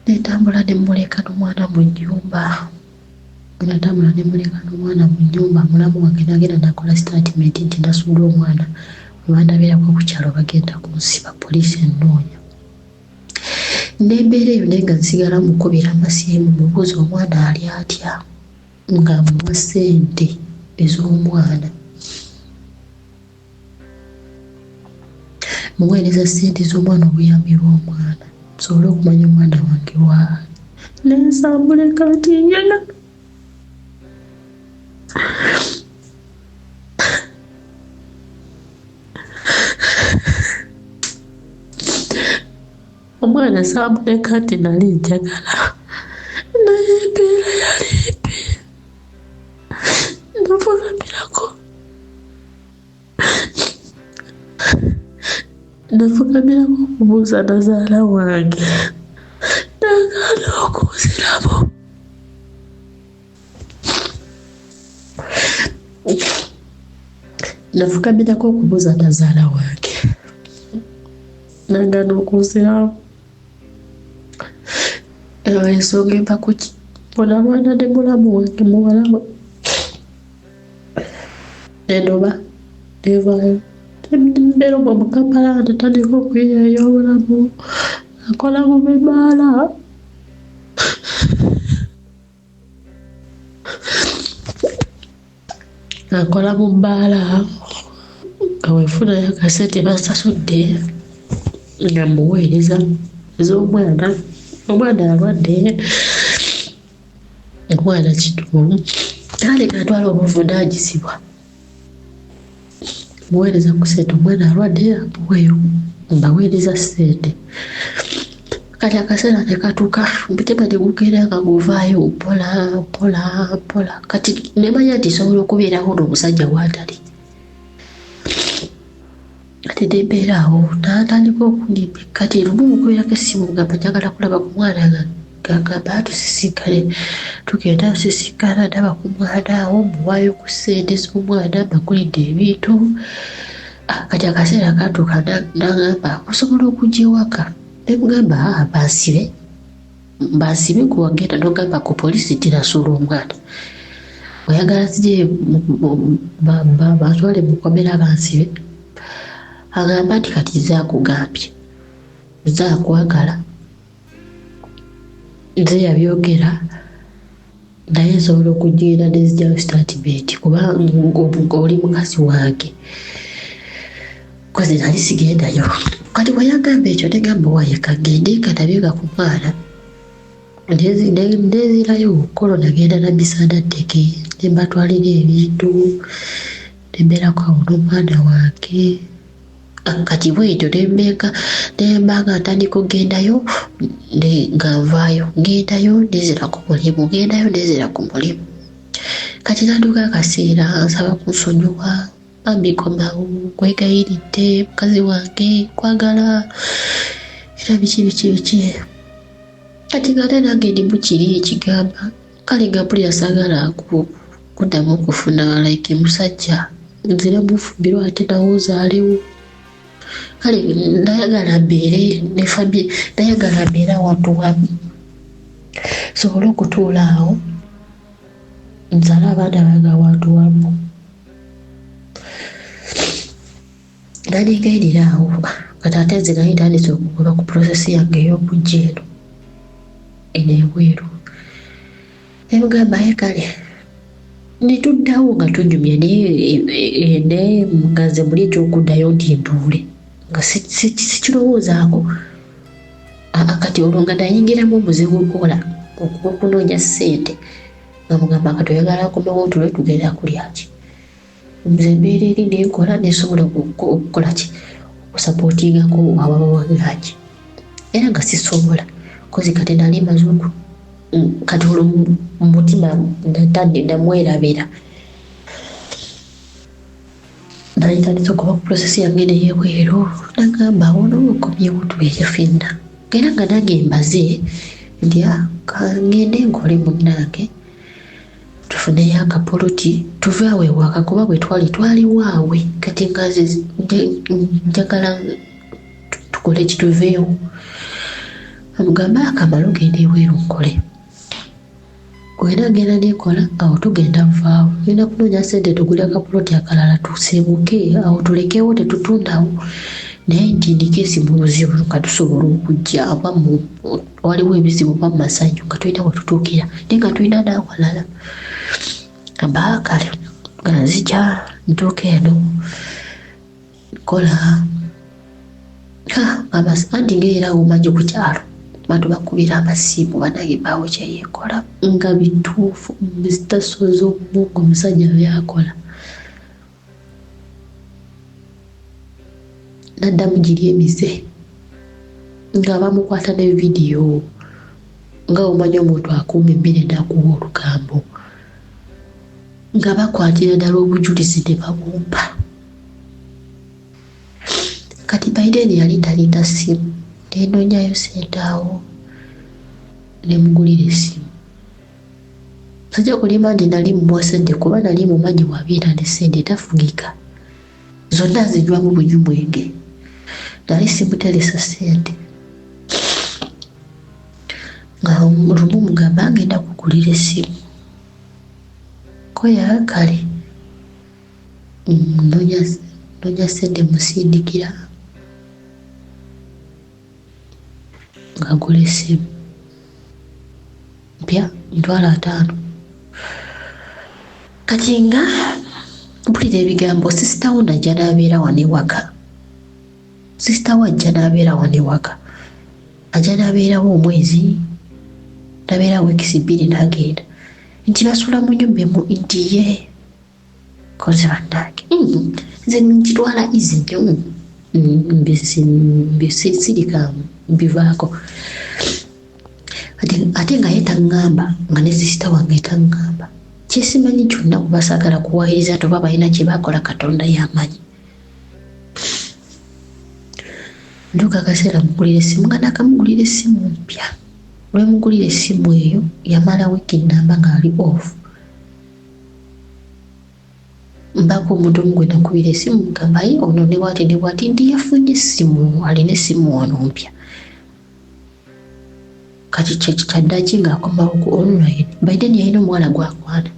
Nentambula ne mmuleka n'omwana mu nnyumba. Natambula ne mmuleka n'omwana mu nnyumba, mulamu wange n'agenda n'akola statement nti nasuula omwana, bwe bandabirako ku kyalo bagenda kunsiba, poliisi ennoonya. N'embeera eyo naye nga nsigala mukubira amasimu, mubuuza omwana ali atya, nga muwa ssente ez'omwana, muweereza ssente z'omwana, obuyambi bw'omwana, nsobole okumanya omwana wange waali. Nensambuleka nti njagala omwana, saamuleka nti nali njagala, naye embeera yali mbi. Nafukamirako okubuuza nazaala wange, nagaana okunziramu. Nafukamirako okubuuza nazaala wange, nagaana okunziramu. Ensonga eva kuki? Onalwana ne mulamu wange, muwala we, enoba nevaayo, mbeera omwo mu Kampala, natandika okuyiiya obulamu, akola mu bibaala, akola mu bbaala, nga wefunayo akasente basasudde nga muweereza ez'omwana. Omwana alwadde, omwana kituufu kale katwala obuvunaanyizibwa, muweereza ku ssente, omwana alwadde, amuweeyo, mbaweereza ssente. Kati akaseera ne katuuka, omutima ne gugenda nga guvaayo mpola mpola mpola. Kati nemanya nti nsobola okubeerawo n'omusajja waatali. Kati nembeera awo, n'atandika okunimba. Kati lumu mukubirako essimu, ngamba njagala kulaba ku mwana, nga gagamba tusisinkane. Tugenda sisinkana, ndaba ku mwana awo, muwaayo ku ssente z'omwana, mbagulidde ebintu. Kati akaseera katuuka n'agamba osobola okujja ewaka, nemugamba bansibe, bansibe, gwe wagenda n'ogamba ku poliisi nti nasuula omwana, oyagala nzije bantwale mukomera bansibe? Agamba nti kati nze akugambye, nze akwagala, nze yabyogera. Naye nsobola okugenda nenzigyayo sitatimenti kuba oli mukazi wange, koze nali sigendayo. Kati bwe yagamba ekyo negamba waye kagende kanabyega ku mwana, nenzirayo kolo nagenda na misana tteke ne mbatwalira ebintu nembeerako awo n'omwana wange. Kati bwentyo nembeeka nemba nga ntandika okugendayo nga nvaayo, ngendayo nenzira ku mulimu, ngendayo nenzira ku mulimu. Kati natuuka akaseera nsaba kunsonyiwa, bambi komawo, nkwegayiridde mukazi wange, nkwagala era biki biki biki. Kati nga ate nange ndimu kiri ekigamba kale nga mpulira saagala kuddamu okufuna like musajja nzire mufumbirwa ate nawe ozaalewo. Kale nayagala mbeere ne famire, nayagala mbeere awantu wamu nsobole okutuula awo nzaale abaana bange awantu wamu. Nanegayirira awo kati ate nze nali ntandise okugoba ku process yange ey'okujja eno eno ebweru. Nemugamba ye kale netuddawo nga tunyumya naye naye nga nze muli ekyokuddayo nti ntuule nga sikirowoozaako. Kati olwo nga nayingiramu omuze gw'okukola okunoonya ssente nga mugamba kati oyagala nkomewo ntuule tugenda kulya ki? Nze embeera eri nenkola nesobola okukola ki? Okusapootingako awaba wangaaki era nga sisobola kozi kati nali maze kati olwo mu mutima natadde namwerabira. Nali ntandise okuba ku process yange neyebweru nagamba awo n'oba okomyewo tubeere ffenna era nga nange mbaze nti kangende nkole munnange tufuneyo akapoloti tuve awo ewaka kuba bwe twali twaliwo awe kati nga nze njagala tukole kituveewo. Amugamba akamala ogenda ebweru nkole wena genda nekola awo tugenda vaawo genda kunoonya sente tugule akapoloti akalala tusebuke awo tulekewo tetutundawo naye nti ndikeesi mu buzibu nga tusobola okujja oba waliwo ebizibu oba mu masanyu nga tulina we tutuukira naye nga tulina n'awalala. Amba kale nga nzija ntuuka eno nkola anti ngaera omanyi ku kyalo bantu bakubira amasimu banange mbaawo kyeyekola nga bituufu muzitasoza omungu omusajja byakola. Naddamu giri emize nga bamukwata ne vidiyo nga omanyi omuntu akuuma emmere n'akuwa olugambo nga bakwatira ddala obujulizi ne babumpa. Kati Biden yali talina ssimu nenoonyayo ssente awo ne mugulira essimu. Sijja kulimba nti nali mmuwa ssente kuba nali mumanyi bw'abeera ne ssente tafugika. Zonna nzinywamu bunywi mwenge. Nali simuteresa ssente. Nga lumu mugamba ngenda kugulira essimu. Ko kale noonya ssente musindikira ng'agula essimu mpya 500,000. Kati nga mpulira ebigambo sisita wo najja n'abeera wano ewaka. Sisita wo ajja n'abeera wano ewaka. Ajja n'abeerawo omwezi, n'abeerawo wiikisi 2 n'agenda. Nti basula mu nnyumba emu nti ye. Kozi bannange nze nkitwala easy nnyo mbisirika mbivaako. Ate nga ye taŋŋamba nga ne sisita wange taŋŋamba. Kyesimanyi kyonna kuba saagala kuwaayiriza nti oba balina kye baakola Katonda y'amanyi. Ntuuka akaseera mugulira essimu nga naakamugulira essimu mpya. Lwe mugulira essimu eyo yamala wiiki nnamba ng'ali off. Mbaako omuntu omu gwe nakubira essimu mugamba ye ono ne bw'ati ne bw'ati nti yafunye essimu alina essimu wano mpya. Kati kyaddaki ng'akomawo ku online. By then yalina omuwala gw'akwana.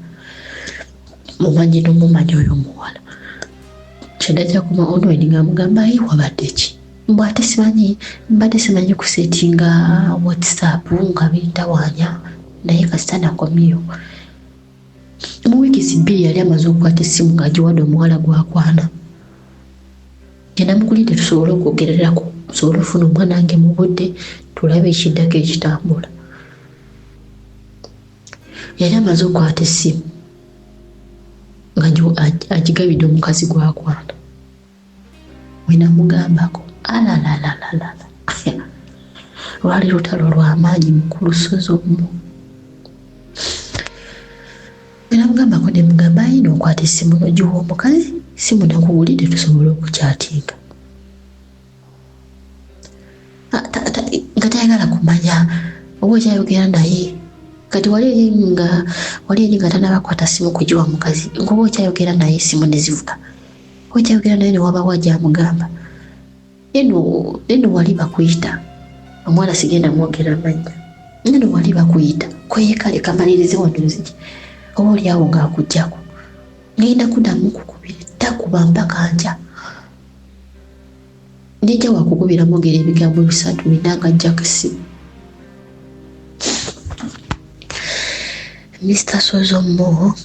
Mumanyi n'omumanyi oyo omuwala. Kyaddaki akoma online ng'amugamba ye wabadde ki? Mbu ate simanyi mbadde simanyi kusetinga WhatsApp nga bintawaanya naye kasita nakomyewo. Mu wiiki bbiri yali amaze okukwata essimu ng'agiwadde omuwala gw'akwana. Gye namugulidde tusobole okwogererako, nsobole okufuna omwana wange mu budde, tulabe ekiddako ekitambula. Yali amaze okukwata essimu nga agigabidde omukazi gw'akwana. We namugambako alalalalala lwali lutalo lwa maanyi mukulu Ssozi omu. Bwe namugambako ne mugamba ayina okwata essimu n'ogiwa omukazi, essimu nakugulidde tusobole okukyatinga. Nga tayagala kumanya oba okyayogera naye. Kati wali eri nga wali eri nga tanabakwata ssimu kugiwa mukazi, ng'oba okyayogera naye essimu ne zivuga. Okyayogera naye ne wabawo agyamugamba. Eno eno wali bakuyita. Omuwala sigenda mwogera mannya. Eno wali bakuyita. Kweyekale kamalirize wano nzije. Oba oli awo ng'akuggyako. Ngenda kuddamu kukubira takuba mpaka nkya. Nejja wakukubira mwogera ebigambo bisatu bina ng'aggyako essimu. Mr. Sozomo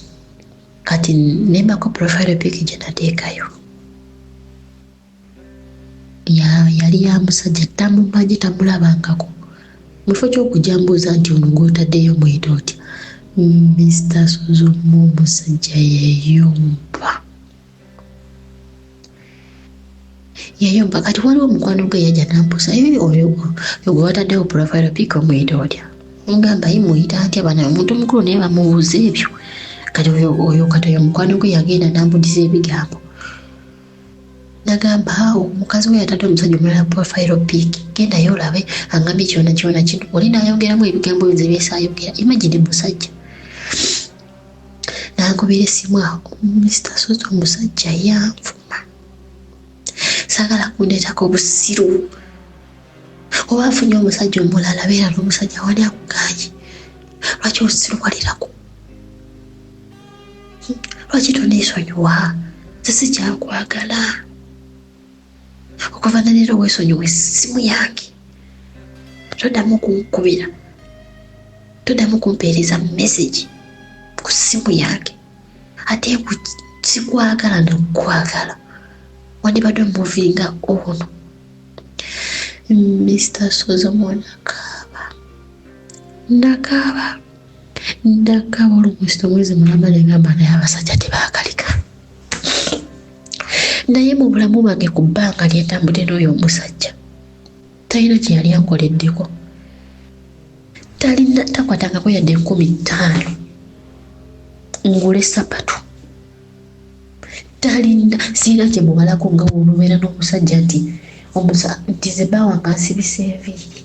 kati nembako profile pic gye nateekayo. Yali ya musajja tamumanyi tamulabangako. Mu kifo ky'okujja mbuuza nti ono gw'otaddeyo muyita otya? Mr. Sozomo omusajja yeyomba. Yeyomba kati waliwo mukwano gwe yajja n'ambuuza oyo gwe wataddewo profile pic omuyita otya? Mugamba ye muyita ntya bana omuntu omukulu naye bamubuuza ebyo. Kati oyo kati oyo mukwano gwe yagenda n'ambuuliza ebigambo. Nagamba awo omukazi we yatadde omusajja omulala profile pic gendayo olabe angambye kyona kyona kino oli n'ayongeramu ebigambo nze byesaayogera. Imagine musajja n'ankubira essimu awo Mr. Sozi omusajja yanvuma. Saagala kundeetako busiru. Oba afunye omusajja omulala beera n'omusajja wali akugaanye. Lwaki osiruwalirako? Lwaki toneesonyiwa? Nze sikyakwagala. Okuva na leero weesonyiwa essimu yange. Toddamu kunkubira. Toddamu kumpeereza message ku ssimu yange. Ate sikwagala n'okukwagala. Wandibadde omuvinga ono. Mr. Sozomo nakaaba. Nakaaba. Nakaaba olumusi omwezi mulamba ne ngamba naye abasajja tebaagalika. Naye mu bulamu bwange ku bbanga lye ntambudde n'oyo omusajja talina kye yali ankoleddeko. Talina takwatangako yadde 50,000 ngule ssapatu. Talina sirina kye mubalako nga bw'onobeera n'omusajja nti nti nze bba wange ansibisa enviiri.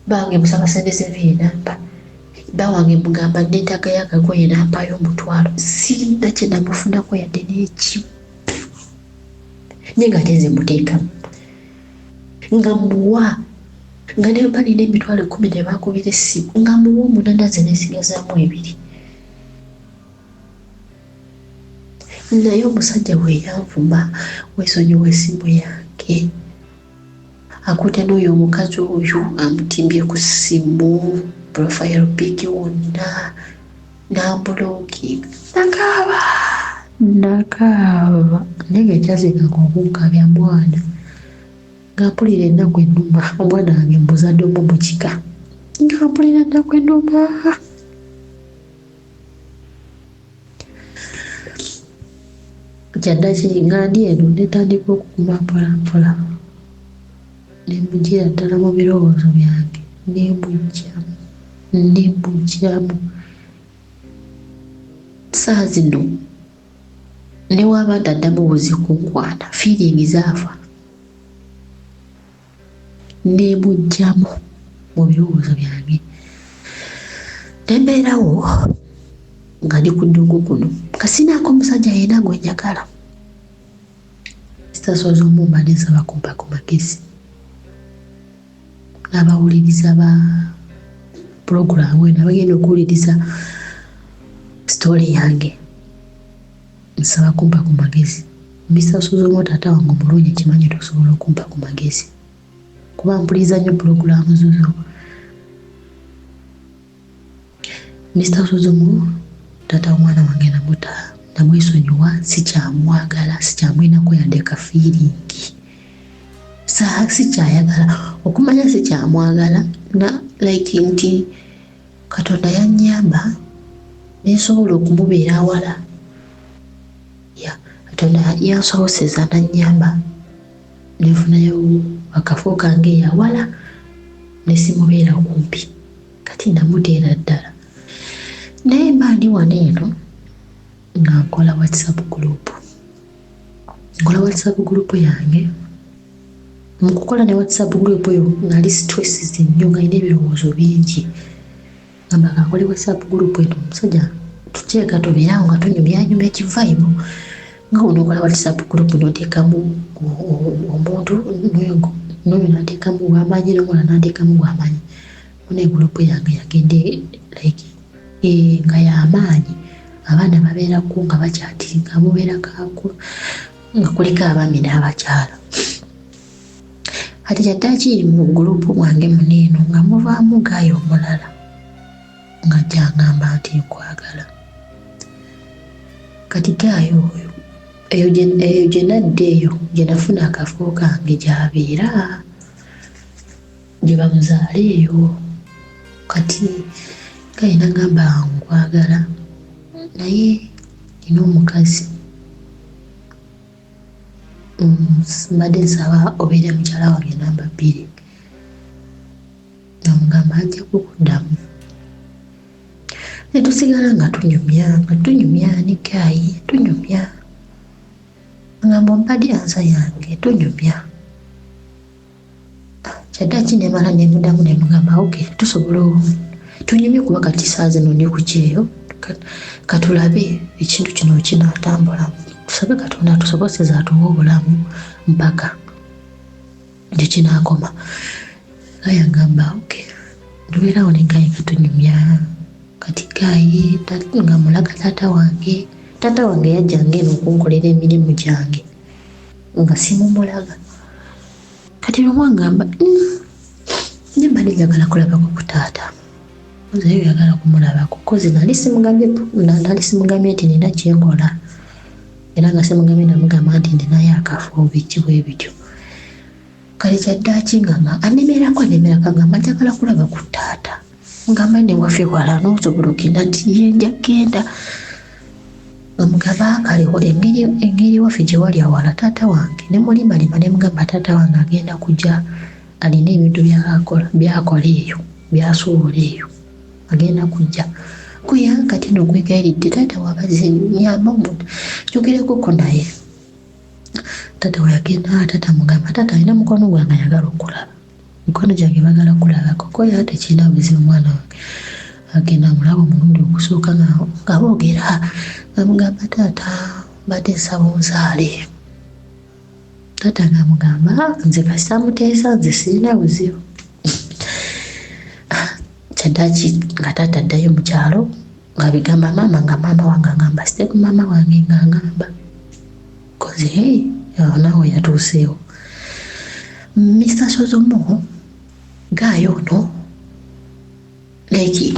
Bba wange musaba ssente z'enviiri n'ampa. Bba wange mugamba neetaagayo akagoye n'ampaayo omutwalo. Sirina kye namufunako yadde n'ekimu. Naye ng'ate nze muteekamu. Nga muwa nga ne mba nina emitwalo 10 ne bankubira essimu nga muwa 8 nze neesigazaamu 2. Naye omusajja bwe yanvuma weesonyiwa essimu yange. Akutte n'oyo omukazi oyo amutimbye ku ssimu profile pic wonna n'ambulookinga. Nakaaba nakaaba naye nga ekyazinganga okunkaabya mwana. Nga mpulira ennaku ennuma omwana wange mbuzadde omu mu kika. Nga mpulira ennaku ennuma. Kyaddaki nga ndi eno netandika okuguma mpola mpola. Ne muggyira ddala mu birowoozo byange ne mbuggyamu ne mbuggyamu. Ssaawa zino ne bw'aba nti addamu buzi kunkwana feeling zaafa. Ne mbuggyamu mu birowoozo byange. Ne mbeerawo nga ndi ku ddungu kuno nga sinaako omusajja yenna gwe njagala. Mr. Sozi omumba ne nsaba kumpa ku magezi. N'abawuliriza ba pulogulaamu eno abagenda okuwuliriza sitoole yange. Nsaba kumpa ku magezi. Mr. Sozi omu taata wange omulungi nkimanyi tosobola okumpa ku magezi. Kuba mpuliriza nnyo pulogulaamu zuzo. Mr. Sozi omu Taata w'omwana wange namuta, namwesonyiwa, sikyamwagala, sikyamwinako yadde ka feeling, sikyayagala okumanya, sikyamwagala. Na like nti Katonda yanyamba nensobola okumubeera awala. Ya, Katonda yansoboseza nanyamba nenfunayo akafo kange eyawala nesimubeera kumpi. Kati namuteera ddala, naye mba ndi wano eno nga nkola WhatsApp group, nkola WhatsApp group yange. Mu kukola ne WhatsApp group eyo nali stress nnyo, nga nina ebirowoozo bingi. Ngamba kankole WhatsApp group eno, omusajja tukyeka, tubeerawo nga tunyumyanyumya kivibe. Nga onokola WhatsApp group noteekamu omuntu noyo nateekamu gwamanyi, nomulala nateekamu gwamanyi. Muna group yange yagende like nga yamaanyi, abaana babeerako nga bakyatinga, mubeerako nga kuliko abaami n'abakyala. Kati kyaddaaki mu group mwange muneeno nga muvaamu guy omulala nga jangamba nti nkwagala. Kati guy oyo, eyo gye nadda, eyo gye nafuna akafo kange, gy'abeera, gye bamuzaala eyo. Kati guy nagamba nkwagala, naye nina omukazi, mbadde nsaba obeere mukyala wange namba 2. Namugamba ajja kukuddamu. Netusigala nga tunyumya, nga tunyumya ne guy, tunyumya. Ngamba ompadde answer yange, tunyumya. Kyaddaaki nemala nemuddamu nemugamba ok, tusobola tunyumye, kuba kati saa zino ndi ku kyeyo, katulabe ekintu kino kinaatambula. Tusabe Katonda atusoboseza, atuwe obulamu mpaka gye kinaakoma. Guy agamba ok, tubeerawo ne guy nga tunyumya. Kati guy nga mulaga taata wange. Taata wange yajjanga eno okunkolera emirimu gyange nga simumulaga. Kati lumu agamba, ne mbadde njagala kulabako ku taata." Nze oyagala kumulabako 'cause nali simugambye nti nina kyenkola, era nga simugambye, namugamba nti ninayo akafo, biki bwe bityo. Kale kyaddaaki nga nga anemerako, anemerako, agamba njagala kulaba ku taata. Ngamba newaffe wala, nosobola okgenda? Nti ye, nja kgenda. Nga mugamba kale engeri waffe gye wali awala, taata wange nemulimalima, nemugamba taata wange agenda kujja, alina ebintu byakola eyo, byasuubula eyo, agenda kujja kuya. Kati no kwegayiridde taata wabaze, nyamba omuntu njogerekoko naye. Taata weyagenda, taata mugamba, taata alina mukwano gwange ayagala okulaba, mikwano gyange bagala kulabako. Koya tekirina buzibu, mwana wange. Agenda mulaba omulundi ogusooka nga boogera, nga mugamba, taata mbadde nsaba onzaale. Taata nga mugamba, nze kasita muteesa, nze sirina buzibu. Kyaddaaki nga taata addayo mu kyalo nga bigamba maama, nga maama wange agamba step maama wange nga ngamba 'cause hey, naawe yatuuseewo. Mr Sozomo, guy ono like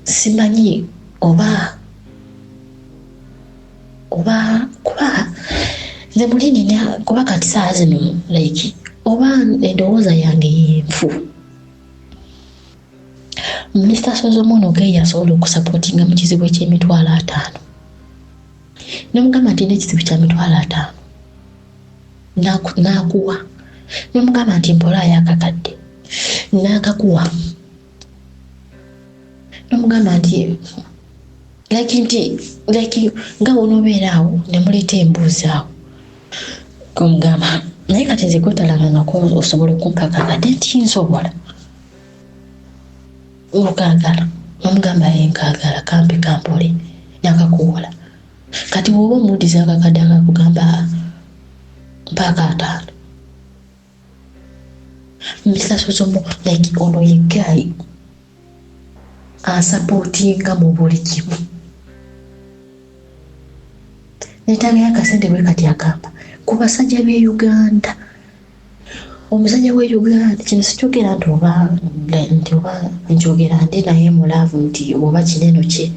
simanyi oba kuba nze muli nina, kuba kati saa zino like oba endowooza yange yenfu. Mr Sozomo ono guy asobola okusupportinga mu kizibu eky'emitwalo 50. Nemugamba nti n'ekizibu kya 50,000, n'akuwa. Nemugamba nti mpolaayo akakadde, n'akakuwa. Nomugamba nti like nti like nga wonoobeera awo nemuleeta embuuzi awo, omugamba naye kati nze kwetalangangako, osobola okumpa akakadde? Nti nsobola. Okaagala? Nomugamba ye nkaagala, kampe kampole, nakakuwola. Kati bw'oba omuwuliza akakadde akakugamba mpaaka 50. Mr Sozomo, like ono ye guy asupportinga mu buli kimu. Neetaagayo akasente bwe kati, agamba ku basajja b'e Uganda, omusajja w'e Uganda, kino sikyogera nti oba nti oba njogera ndi naye mu love, nti oba kineno kye.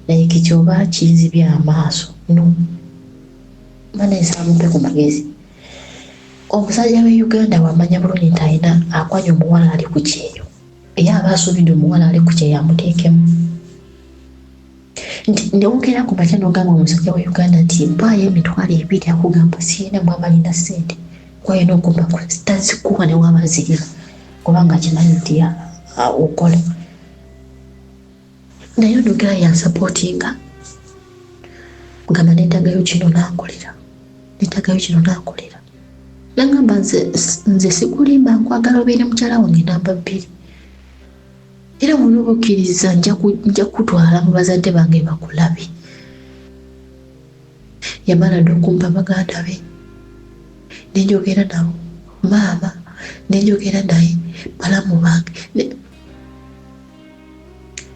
Like kyoba kinzibye amaaso no mana nsaba mumpe ku magezi. Omusajja we Uganda wamanya bulungi nti alina akwanya omuwala ali ku kyeyo, era aba asuubidde omuwala ali ku kyeyo amuteekemu. Nti newogera ku makya n'ogamba omusajja wa Uganda nti mpaayo 20,000, akugamba sirina, mwaba alina ssente kwalina okumpa tazikuwa newaba zirina, kubanga akimanyi nti okola. Naye ono guy yansupportinga, gamba neetagayo kino nankolera, neetagayo kino nankolera. Nagamba nze sikulimba, nkwagala obeere mukyala wange namba 2, era bw'onooba okkiriza nja kutwala mu bazadde bange bakulabe. Yamala dda okumpa baganda be, nenjogera nabo, maama nenjogera naye, balamu bange.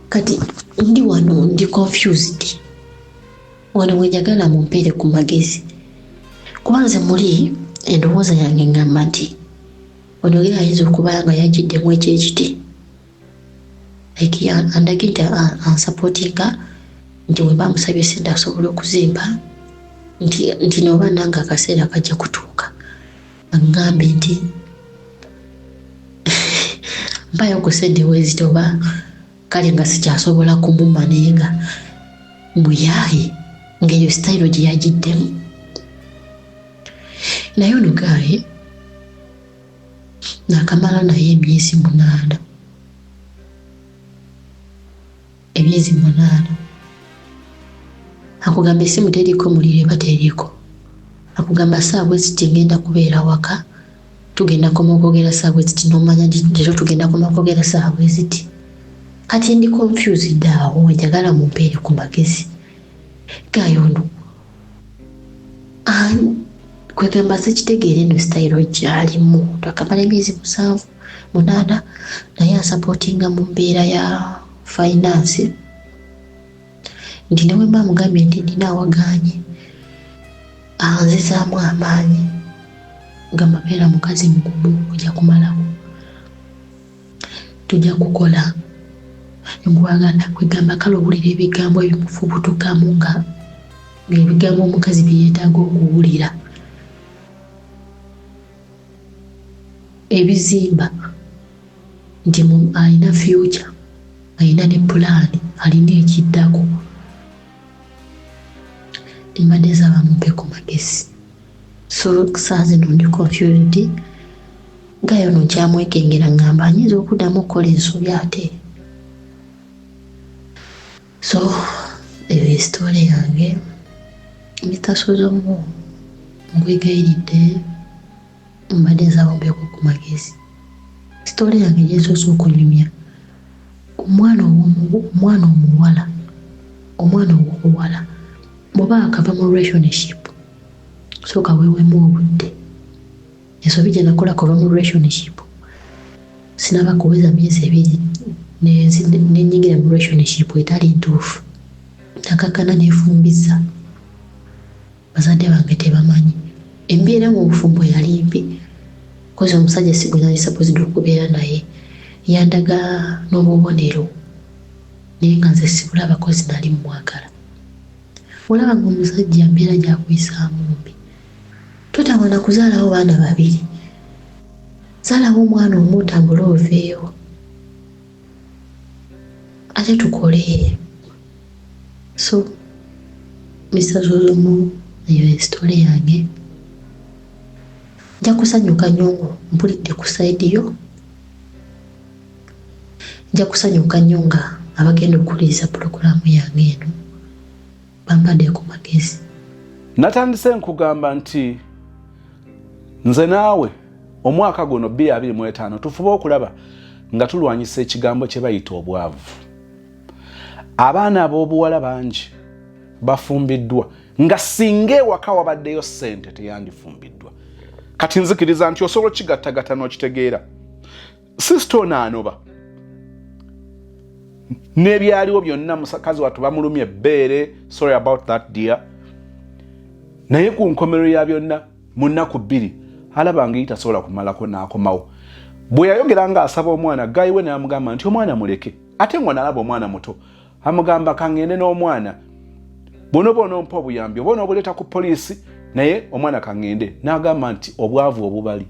Kati ndi wano ndi confused, wano wenjagala mumpeere ku magezi, kuba nze muli endowooza yange ngamba nti ono ge ayinza okuba nga yagiddemu ekyekiti, like andage nti ansupportinga, nti bwe musabye sente asobola okuzimba, nti noba nange akaseera kajja kutuuka aŋŋambe nti mpayo ku sente weziti, oba kale nga sikyasobola kumumma, naye nga muyaaye ng'eyo sitayiro gye yagiddemu. Naye ono guy naakamala naye emyezi 8, emyezi 8. Akugamba essimu teriiko muliro, eba teriiko. Akugamba saawa eziti ngenda kubeera waka, tugenda koma okwogera saawa eziti, nomanya nti leero tugenda koma okwogera saawa eziti. Kati ndi confused awo, njagala mumpeere ku magezi. Guy ono kwegamba sikitegeera eno sitayiro gyalimu. Twakamala emyezi 7, 8, naye ansupportinga mu mbeera ya finance, nti ne bwe mba mugambye nti nina awagaanye, anzizaamu amaanyi, gamba beera mukazi mugumu, ojja kumalawo, tujja kukola, nkwagala. Kwegamba kale owulira ebigambo ebimufubutukamu nga ebigambo omukazi bye yeetaaga okuwulira ebizimba, nti alina future, alina ne pulaani, alina ekiddako. Mbadde nsaba mumpe ku magezi. So saa zino ndi confused. Guy ono nkyamwekengera, ngamba anyinza okuddamu okukola ensobi ate. So eyo ye story yange. Mr Sozomu, nkwegayiridde, mbadde nsaba ompeko ku magezi. Story yange gyensoose okunyumya, omwana omwana omuwala, omwana owobuwala bw'oba akava mu relationship, sooka weewemu obudde. Ensobi gye nakola kuva mu relationship sinaba kuweza myezi 2, nenyingira mu relationship etali ntuufu, nakakkana nefumbiza, bazadde bange tebamanyi. Embeera mu bufumbo yali mbi, kozi omusajja si gwe nali supposed okubeera naye. Yandaga n'obubonero, naye nga nze sibulaba, kozi nali mumwagala. Olaba nga omusajja mbeera gyakuyisaamu mbi, totawana kuzaalawo baana babiri, zaalawo omwana omu, otambule oveewo ate tukole. So Mr Zozomu, eyo e story yange. Nja kusanyuka nnyo mpulidde ku side yo, nja kusanyuka nnyo nga abagenda okuwuliriza pulogulaamu yange eno bampadde ku magezi. Natandise nkugamba nti nze naawe omwaka guno 2025 tufube okulaba nga tulwanyisa ekigambo kye bayita obwavu. Abaana ab'obuwala bangi bafumbiddwa nga singa ewaka wabaddeyo ssente teyandifumbiddwa. Kati nzikiriza nti osobola okigattagatta n'okitegeera. Sister ono anoba n'ebyaliwo byonna, mukazi wattu bamulumya ebbeere, sorry about that dear, naye ku nkomerero ya byonna mu nnaku 2 alaba nga tasobola kumalako n'akomawo. Bwe yayogera ng'asaba omwana, guy we n'amugamba nti omwana muleke, ate nga nalaba omwana muto. Amugamba, "Kangende n'omwana, bw'onooba onompa obuyambi oba onoobuleeta ku poliisi, naye omwana kangende." N'agamba nti, "Obwavu obubali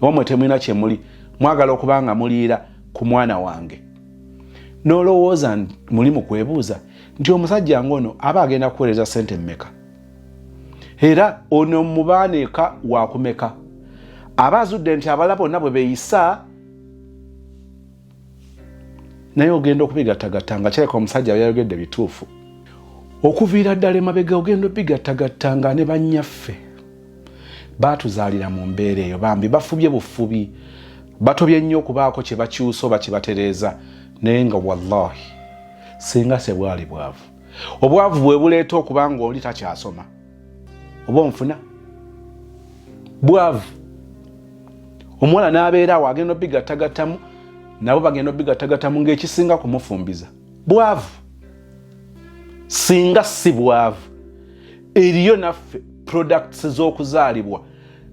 ewamwe, temulina kyemuli, mwagala okuba nga muliira ku mwana wange." N'olowooza muli mu kwebuuza nti omusajja ngaono aba agenda kuweereza sente mmeka, era ono mubaana eka wakumeka? Aba azudde nti abala bonna bwe beeyisa. Naye ogenda okubigattagatta nga kireka omusajja byayogedde bituufu okuviira ddala emabega. Ogenda obigattagatta nga ne bannyaffe baatuzaalira mu mbeera eyo, bambi bafubye bufubi, batobye nnyo okubaako kye bakyusa oba kye batereeza. Naye nga wallahi singa sebwali bwavu, obwavu bwe buleeta okuba nga oli takyasoma oba onfuna bwavu, omuwala n'abeera awo agenda obigattagattamu, nabo bagenda obigattagattamu ng'ekisinga kumufumbiza bwavu. Singa si bwavu, eriyo naffe products z'okuzaalibwa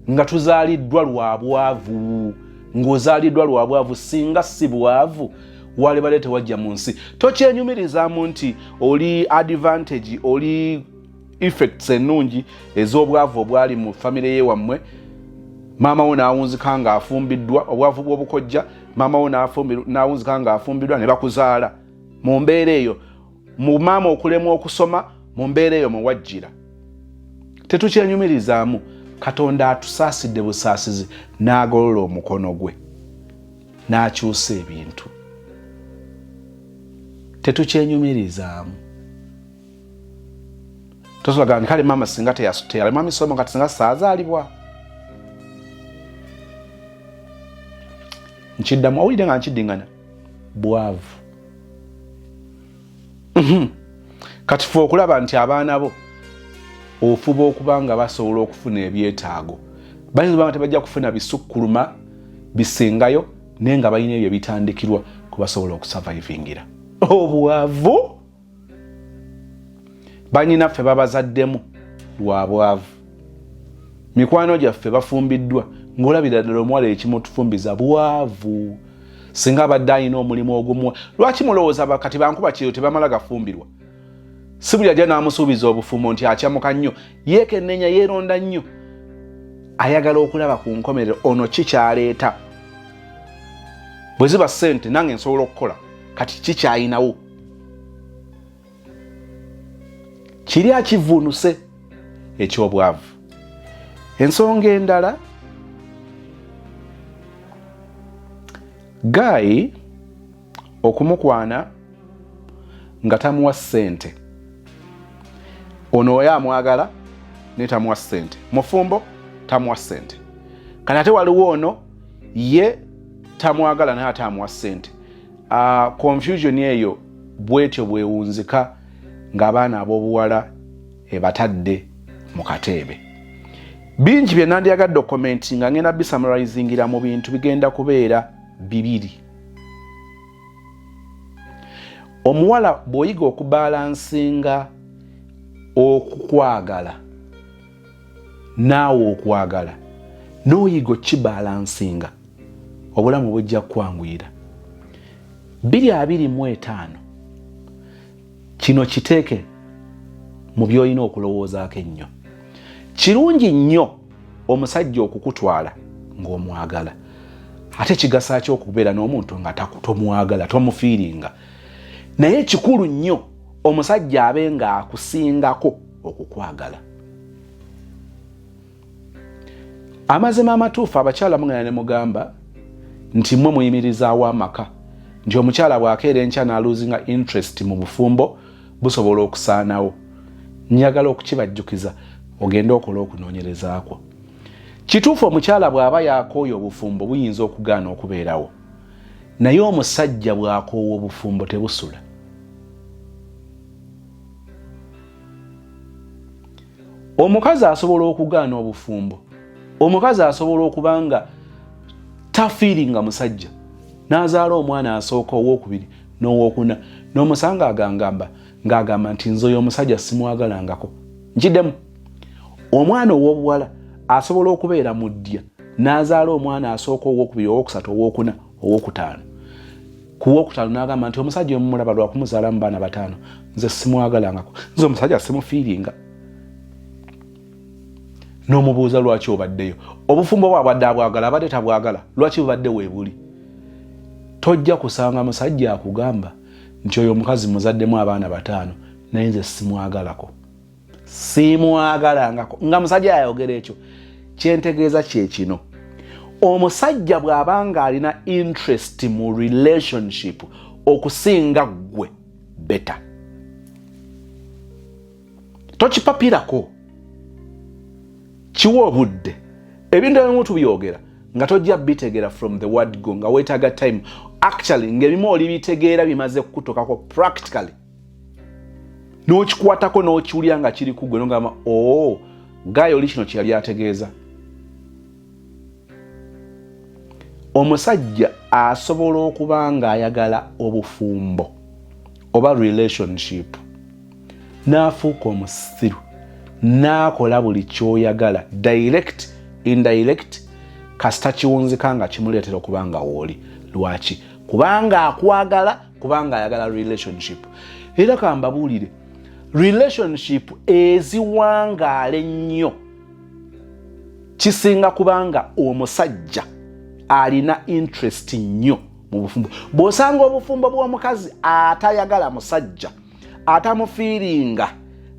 nga tuzaaliddwa lwa bwavu, ng'ozaaliddwa lwa bwavu. Singa si bwavu, walibadde tewajja mu nsi. Tokyenyumirizaamu nti oli advantage, oli effects ennungi ez'obwavu obwali mu famire ye wammwe. Maama wo n'awunzika ng'afumbiddwa, obwavu bw'obukojja, maama wo n'awunzika ng'afumbiddwa ne bakuzaala mu mbeera eyo, mu maama okulemwa okusoma, mu mbeera eyo mwewajjira. Tetukyenyumirizaamu. Katonda atusaasidde busaasizi n'agolola omukono gwe n'akyusa ebintu. Tetukyenyumirizaamu. Tosobola nti, "Kale maama singa teyalema misomo, kati singa saazaalibwa." Nkiddamu, owulire nga nkiddingana bwavu. Kati fe okulaba nti abaana bo ofuba okuba nga basobola okufuna ebyetaago, bayinza oba nga tebajja kufuna bisukkuluma bisingayo, naye nga balina ebyo ebitandikirwa kubasobola okusurvivingira obwavu. Banyinaffe babazaddemu lwa bwavu, mikwano gyaffe bafumbiddwa ng'olabira ddala omuwala ekimutufumbiza bwavu. Singa abadde alina omulimu ogumuwa, lwaki mulowooza kati bankuba kyeyo tebamala gafumbirwa? Si buli ajja n'amusuubiza obufumbo nti akyamuka nnyo, yeekennenya, yeeronda nnyo, ayagala okulaba ku nkomerero ono kikyaleeta. Bwe ziba ssente, nange nsobola okukola, kati kikyayinawo kiri akivuunuse ekyobwavu. Ensonga endala, guy okumukwana nga tamuwa ssente. Ono oyo amwagala naye tamuwa ssente, mufumbo, tamuwa ssente. Kati ate waliwo ono ye tamwagala naye ate amuwa ssente. Confusion eyo bwetyo bwewunzika ng'abaana ab'obuwala ebatadde mu kateebe. Bingi bye nandyagadde okucommentinga, nga ngenda bisummarizingira mu bintu bigenda kubeera bibiri. Omuwala bw'oyiga okubalancinga okukwagala naawe okwagala, n'oyiga okibalancinga, obulamu bujja kukwanguyira. 2025, kino kiteeke mu by'olina okulowoozaako ennyo. Kirungi nnyo omusajja okukutwala ng'omwagala. Ate kigasa ki okubeera n'omuntu nga tomwagala, tomufeelinga? Naye kikulu nnyo omusajja abe ng'akusingako okukwagala. Amazima amatuufu, abakyala mugenda ne mugamba nti mmwe muyimirizaawo amaka, nti omukyala bw'akeera enkya n'alosinga interest mu bufumbo, busobola okusaanawo. Njagala okukibajjukiza, ogende okola okunoonyerezaakwo. Kituufu, omukyala bw'aba yakooya obufumbo buyinza okugaana okubeerawo, naye omusajja bw'akoowa obufumbo tebusula. Omukazi asobola okugaana obufumbo, omukazi asobola okuba nga tafeelinga musajja, n'azaala omwana asooka, owokubiri n'owokuna, n'omusanga agangamba ng'agamba nti, "Nze oyo omusajja simwagalangako." Nkiddemu, omwana ow'obuwala asobola okubeera mu ddya n'azaala omwana asooka, owokubiri, owokusatu, owokuna, owokutaano. Ku wokutaano n'agamba nti omusajja omumulaba lwakumuzaalamu baana bataano, nze simwagalangako, nze omusajja simufiiringa. N'omubuuza lwaki obaddeyo, obufumbo bwabadde abwagala, abadde tabwagala, lwaki bubadde weebuli? Tojja kusanga musajja akugamba nti oyo omukazi muzaddemu abaana bataano naye nze simwagalako, simwagalangako. Nga musajja yayogera ekyo, kyentegeeza kyekino: omusajja bw'aba nga alina interest mu relationship okusinga ggwe, better tokipapirako, kiwa obudde. Ebintu ebimu tubyogera nga tojja bitegeera from the word go, nga weetaaga time. Actually, ng'ebimu olibitegeera bimaze kukutukako practically, n'okikwatako n'okiwulira nga kiri kugwe, nogamba, "Oo, oh, gaayo oli kino kyeyali ategeeza." Omusajja asobola okuba ng'ayagala obufumbo oba relationship n'afuuka omusiru n'akola buli kyoyagala, direct, indirect, kasita kiwunzika nga kimuleetera okuba nga wooli. Lwaki? Kubanga akwagala, kubanga ayagala relationship. Era kambabuulire, relationship eziwangaala ennyo kisinga kubanga omusajja alina interest nnyo mu bufumbo. Bw'osanga obufumbo bw'omukazi atayagala musajja, atamufiiringa,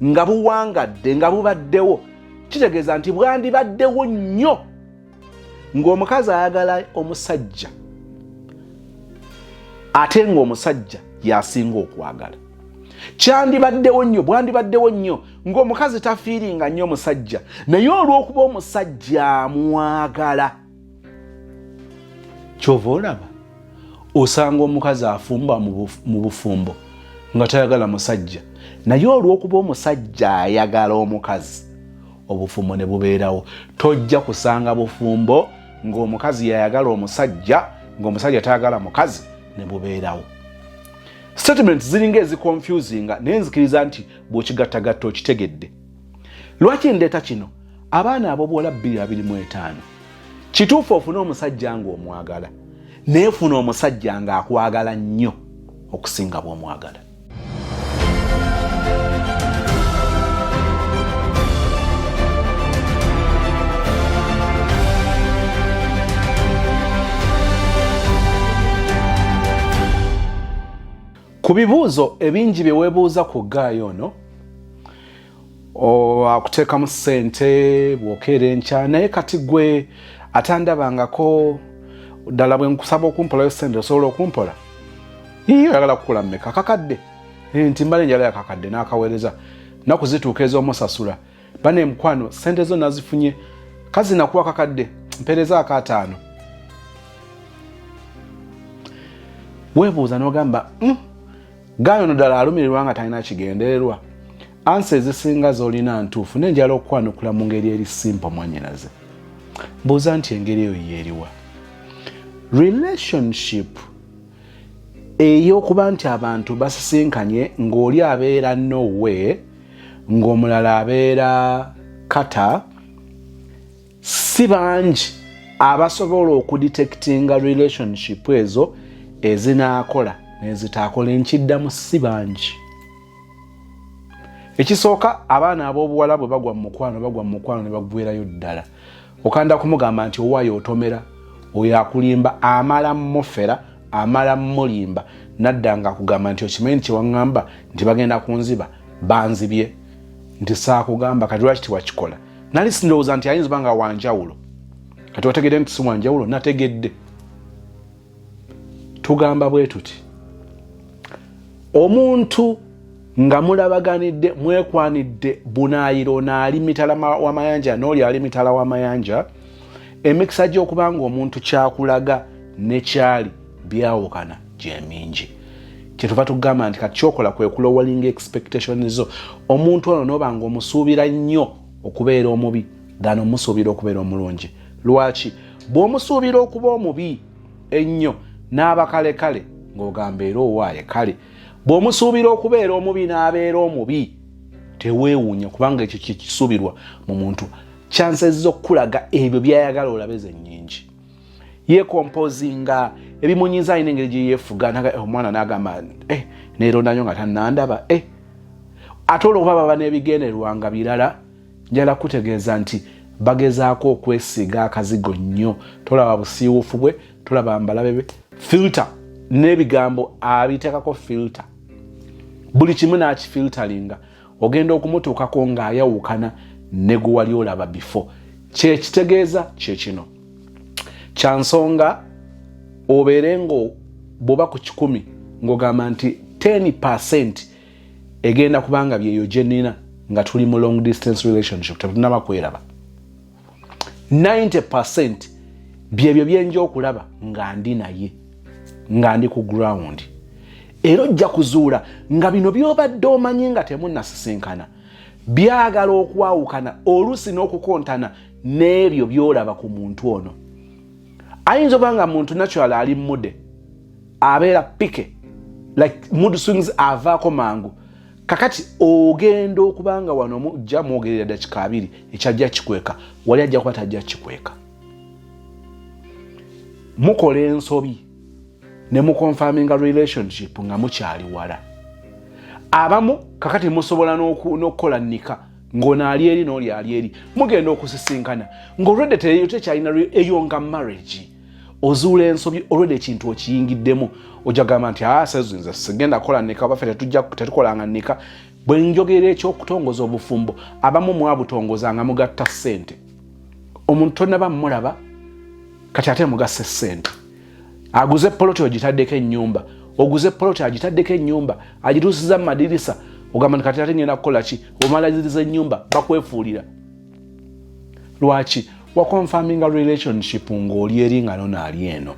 nga buwangadde, nga bubaddewo, kitegeeza nti bwandibaddewo nnyo ng'omukazi ayagala omusajja, ate ng'omusajja yasinga okwagala. Kyandibaddewo nnyo, bwandibaddewo nnyo ng'omukazi tafiiringa nnyo omusajja, naye olw'okuba omusajja amwagala. Kyova olaba osanga omukazi afumba mu bufumbo nga tayagala musajja, naye olw'okuba omusajja ayagala omukazi, obufumbo ne bubeerawo. Tojja kusanga bufumbo ng'omukazi yayagala omusajja, ng'omusajja tayagala mukazi, ne bubeerawo. Statement ziringa eziconfusinga, naye nzikiriza nti bw'okigattagatta okitegedde. Lwaki ndeeta kino? Abaana ab'obuwala 225, kituufu ofune omusajja ng'omwagala, naye funa omusajja ng'akwagala nnyo okusinga bw'omwagala. Ku bibuuzo ebingi bye weebuuza ku ggaayi ono, akuteekamu ssente bw'okeera enkya, naye kati gwe atandabangako ddala, bwe nkusaba okumpolayo ssente osobola okumpola? Ii, oyagala kukola mmeka? Kakadde. Nti mbale njala yakakadde n'akaweereza, naku zituuka ez'omusasula. Bane mukwano, ssente zo nazifunye, kazi nakuwa kakadde, mpeereza akaataano. Weebuuza n'ogamba, Gaayo ono ddala alumirirwa nga talina kigendererwa? Ansa ezisinga z'olina ntuufu, naye njala okukwanukula mu ngeri eri simple. Mwanyinaze, mbuuza nti engeri eyo yeeriwa? Relationship ey'okuba nti abantu basisinkanye ng'oli abeera Norway ng'omulala abeera Qatar, si bangi abasobola okudetectinga relationship ezo ezinaakola nezitaakola. Enkiddamu, si bangi. Ekisooka, abaana ab'obuwala bwe bagwa mu mukwano, bagwa mu mukwano ne bagwerayo ddala. Okanda kumugamba nti owaayo otomera, oyo akulimba, amala mufera, amala mulimba, nadda nga akugamba nti okimanyi nti kyewaŋŋamba nti bagenda kunziba banzibye, nti saakugamba, kati lwaki tiwakikola? Nali sindowooza nti ayinza oba nga wanjawulo, kati wategedde nti si wanjawulo. Nategedde. Tugamba bwe tuti, omuntu nga mulabaganidde, mwekwanidde bunaayiro, ono ali mitala w'amayanja n'oli ali mitala w'amayanja, emikisa gy'okuba nga omuntu kyakulaga ne kyali byawukana gyemingi. Kyetuva tugamba nti kati kyokola kwe kulowalinga expectation zo. Omuntu ono noba nga omusuubira nnyo okubeera omubi than omusuubira okubeera omulungi. Lwaki? Bw'omusuubira okuba omubi ennyo n'abakalekale, ng'ogamba era owaaye kale. Bw'omusuubira okubeera omubi n'abeera omubi, teweewuunya, kubanga ekyo kyekisuubirwa mu muntu. Chances z'okukulaga ebyo byayagala olabe ze nnyingi. Yekompozinga ebimunyiza, alina engeri gye yeefuga. Omwana n'agamba, "Eh, neeronda nnyo nga tannandaba." Eh, ate olwokuba baba n'ebigendererwa nga birala, njala kutegeeza nti bagezaako okwesiiga akazigo nnyo. Tolaba busiiwuufu bwe, tolaba mbalabe be, filter n'ebigambo abiteekako filter, buli kimu n'akifilteringa. Ogenda okumutuukako ng'ayawukana ne gwe wali olaba before. Kyekitegeeza kyekino, kyansonga obeere nga bw'oba ku 100 ng'ogamba nti 10% egenda kubanga byeyo gye nnina nga tuli mu long distance relationship, tetunaba kweraba. 90% byebyo byenja okulaba nga ndi naye, nga ndi ku ground. Era ojja kuzuula nga bino byobadde omanyi nga temunnasisinkana byagala okwawukana, oluusi n'okukontana n'ebyo byolaba ku muntu ono. Ayinza oba nga muntu natural ali moody, abeera picky, like mood swings, avaako mangu. Kakati ogenda okuba nga wano mujja mwogerera dakika 20, ekyajja kikweka wali, ajja kuba tajja kikweka. Mukola ensobi ne muconfirminga relationship nga mukyali wala. Abamu kakati musobola n'okukola nika ng'ono ali eri n'oli ali eri, mugenda okusisinkana ng'olwedde tekyalina eyo nga marriage. Ozuula ensobi olwedde ekintu okiyingiddemu. Ojja kugamba nti, "Aa, sezo nze sigenda kukola nika, baffe tetukolanga nika." Bwe njogera ekyokutongoza obufumbo, abamu mwabutongoza nga mugatta ssente. Omuntu tonaba mulaba, kati ate mugasse ssente. Aguze poloti, ogitaddeko ennyumba. Oguze poloti, agitaddeko ennyumba, agituusiza mu madirisa. Ogamba nti, "Kati ate ngenda kukola ki?" Omaliriza ennyumba, bakwefuulira. Lwaki waconfirminga relationship ng'oli eri nga nono ali eno?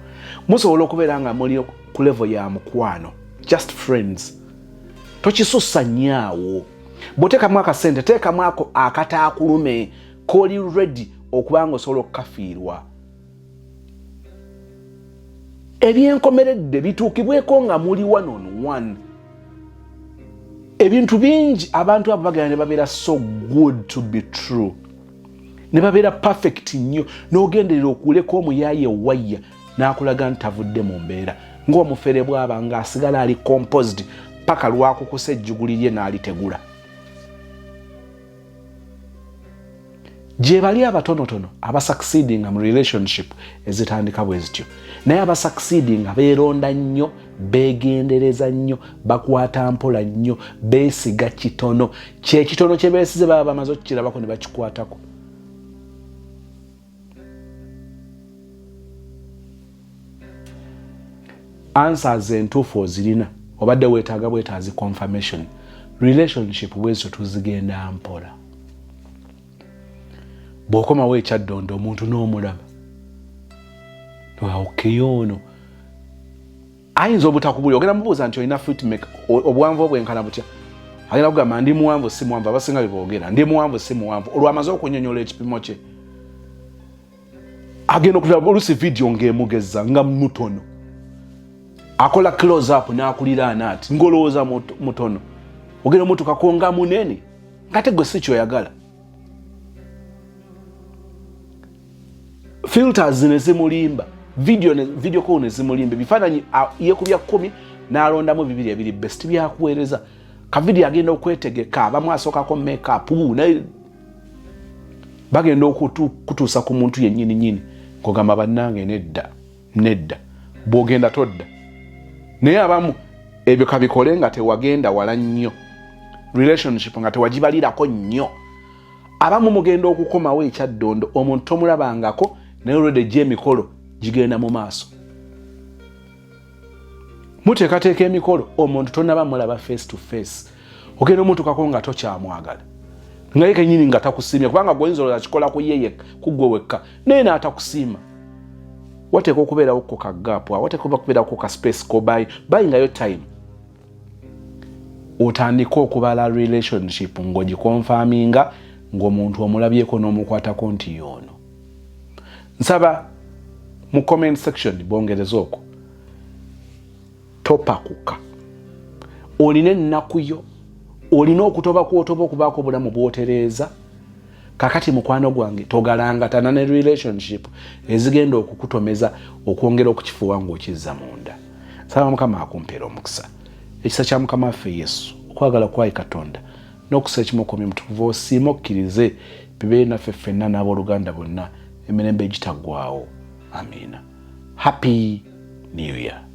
Musobola okubeera nga muli ku level ya mukwano, just friends. Tokisussa nnyaawo. Bw'oteekamu akasente, teekamu ako akataakulume k'oli ready okuba nga osobola okukafiirwa. Ebyenkomeredde bituukibweko nga muli one on one. Ebintu bingi, abantu abo bagenda ne babeera so good to be true, ne babeera perfect nnyo, n'ogenderera okuleka omuyaaye wayya n'akulaga nti tavudde mu mbeera, ng'omufere bw'aba ng'asigala ali composed paka lwakukusa ejjuguli lye n'alitegula. Gye bali abatonotono abasucceedinga mu relationship ezitandika bwe zityo, naye abasucceedinga beeronda nnyo, beegendereza nnyo, bakwata mpola nnyo, beesiga kitono. Kyekitono kye beesize baba bamaze okukirabako ne bakikwatako. Answers entuufu ozirina, obadde weetaaga bwetaazi confirmation. Relationship bwezityo tuzigenda mpola. Bw'okomawo ekyaddondo, omuntu n'omulaba, okeyo ono ayinza obutakubuli. Ogenda mubuuza nti, "Olina feet meka? Obuwanvu obwenkana butya?" Agenda kugamba, "Ndi muwanvu, si muwanvu." Abasinga beboogera, "Ndi muwanvu, si muwanvu." Olwamaze okunyonyola ekipimo kye, agenda okutaba olusi vidiyo ng'emugeza nga mutono, akola close up n'akuliraana ati ng'olowooza mutono, ogenda omutukako nga munene, nga te gwe si kyoyagala. Filters ne zimulimba, video ne video call ne zimulimba, ebifaananyi yekubya 10 n'alondamu bibiri ebiri best byakuweereza. Ka video agenda okwetegeka, abamu asookako makeup, naye bagenda okutuusa ku muntu yennyini nyini ng'ogamba, "Bannange, nedda, nedda." Bw'ogenda todda. Naye abamu ebyo kabikole nga tewagenda wala nnyo, relationship nga tewagibalirako nnyo. Abamu mugenda okukomawo ekyaddondo, omuntu tomulabangako, naye olwedde gye emikolo gigenda mu maaso, muteekateeka emikolo, omuntu tonaba mulaba face to face. Ogenda omutukako nga tokyamwagala, nga ye kenyini nga takusiimye, kubanga gwoyinza olowooza kikola ku yeye kuggwe wekka, naye n'atakusiima. Wateeka okubeerawo ko ka gap, wateeka okubeerawo ka space ko buyingayo time, otandike okubala relationship ng'ogiconfirminga ng'omuntu omulabyeko n'omukwatako nti yoono. Nsaba mu comment section bongereza okwo. Topakuka. Olina ennaku yo, olina okutoba kwotoba okubaako obulamu bwotereeza. Kakati mukwano gwange, togalangatana ne relationship ezigenda okukutomeza okwongera okukifuuwa ng'okizza munda. Saba Mukama akumpeera omukisa. Ekisa kya Mukama waffe Yesu, okwagala kwayi Katonda, n'okusa ekimu okw'Omwoyo Omutukuvu, osiime okkirize, bibeere naffe ffenna n'abooluganda bonna emirembe egitaggwaawo. Amiina. Happy New Year.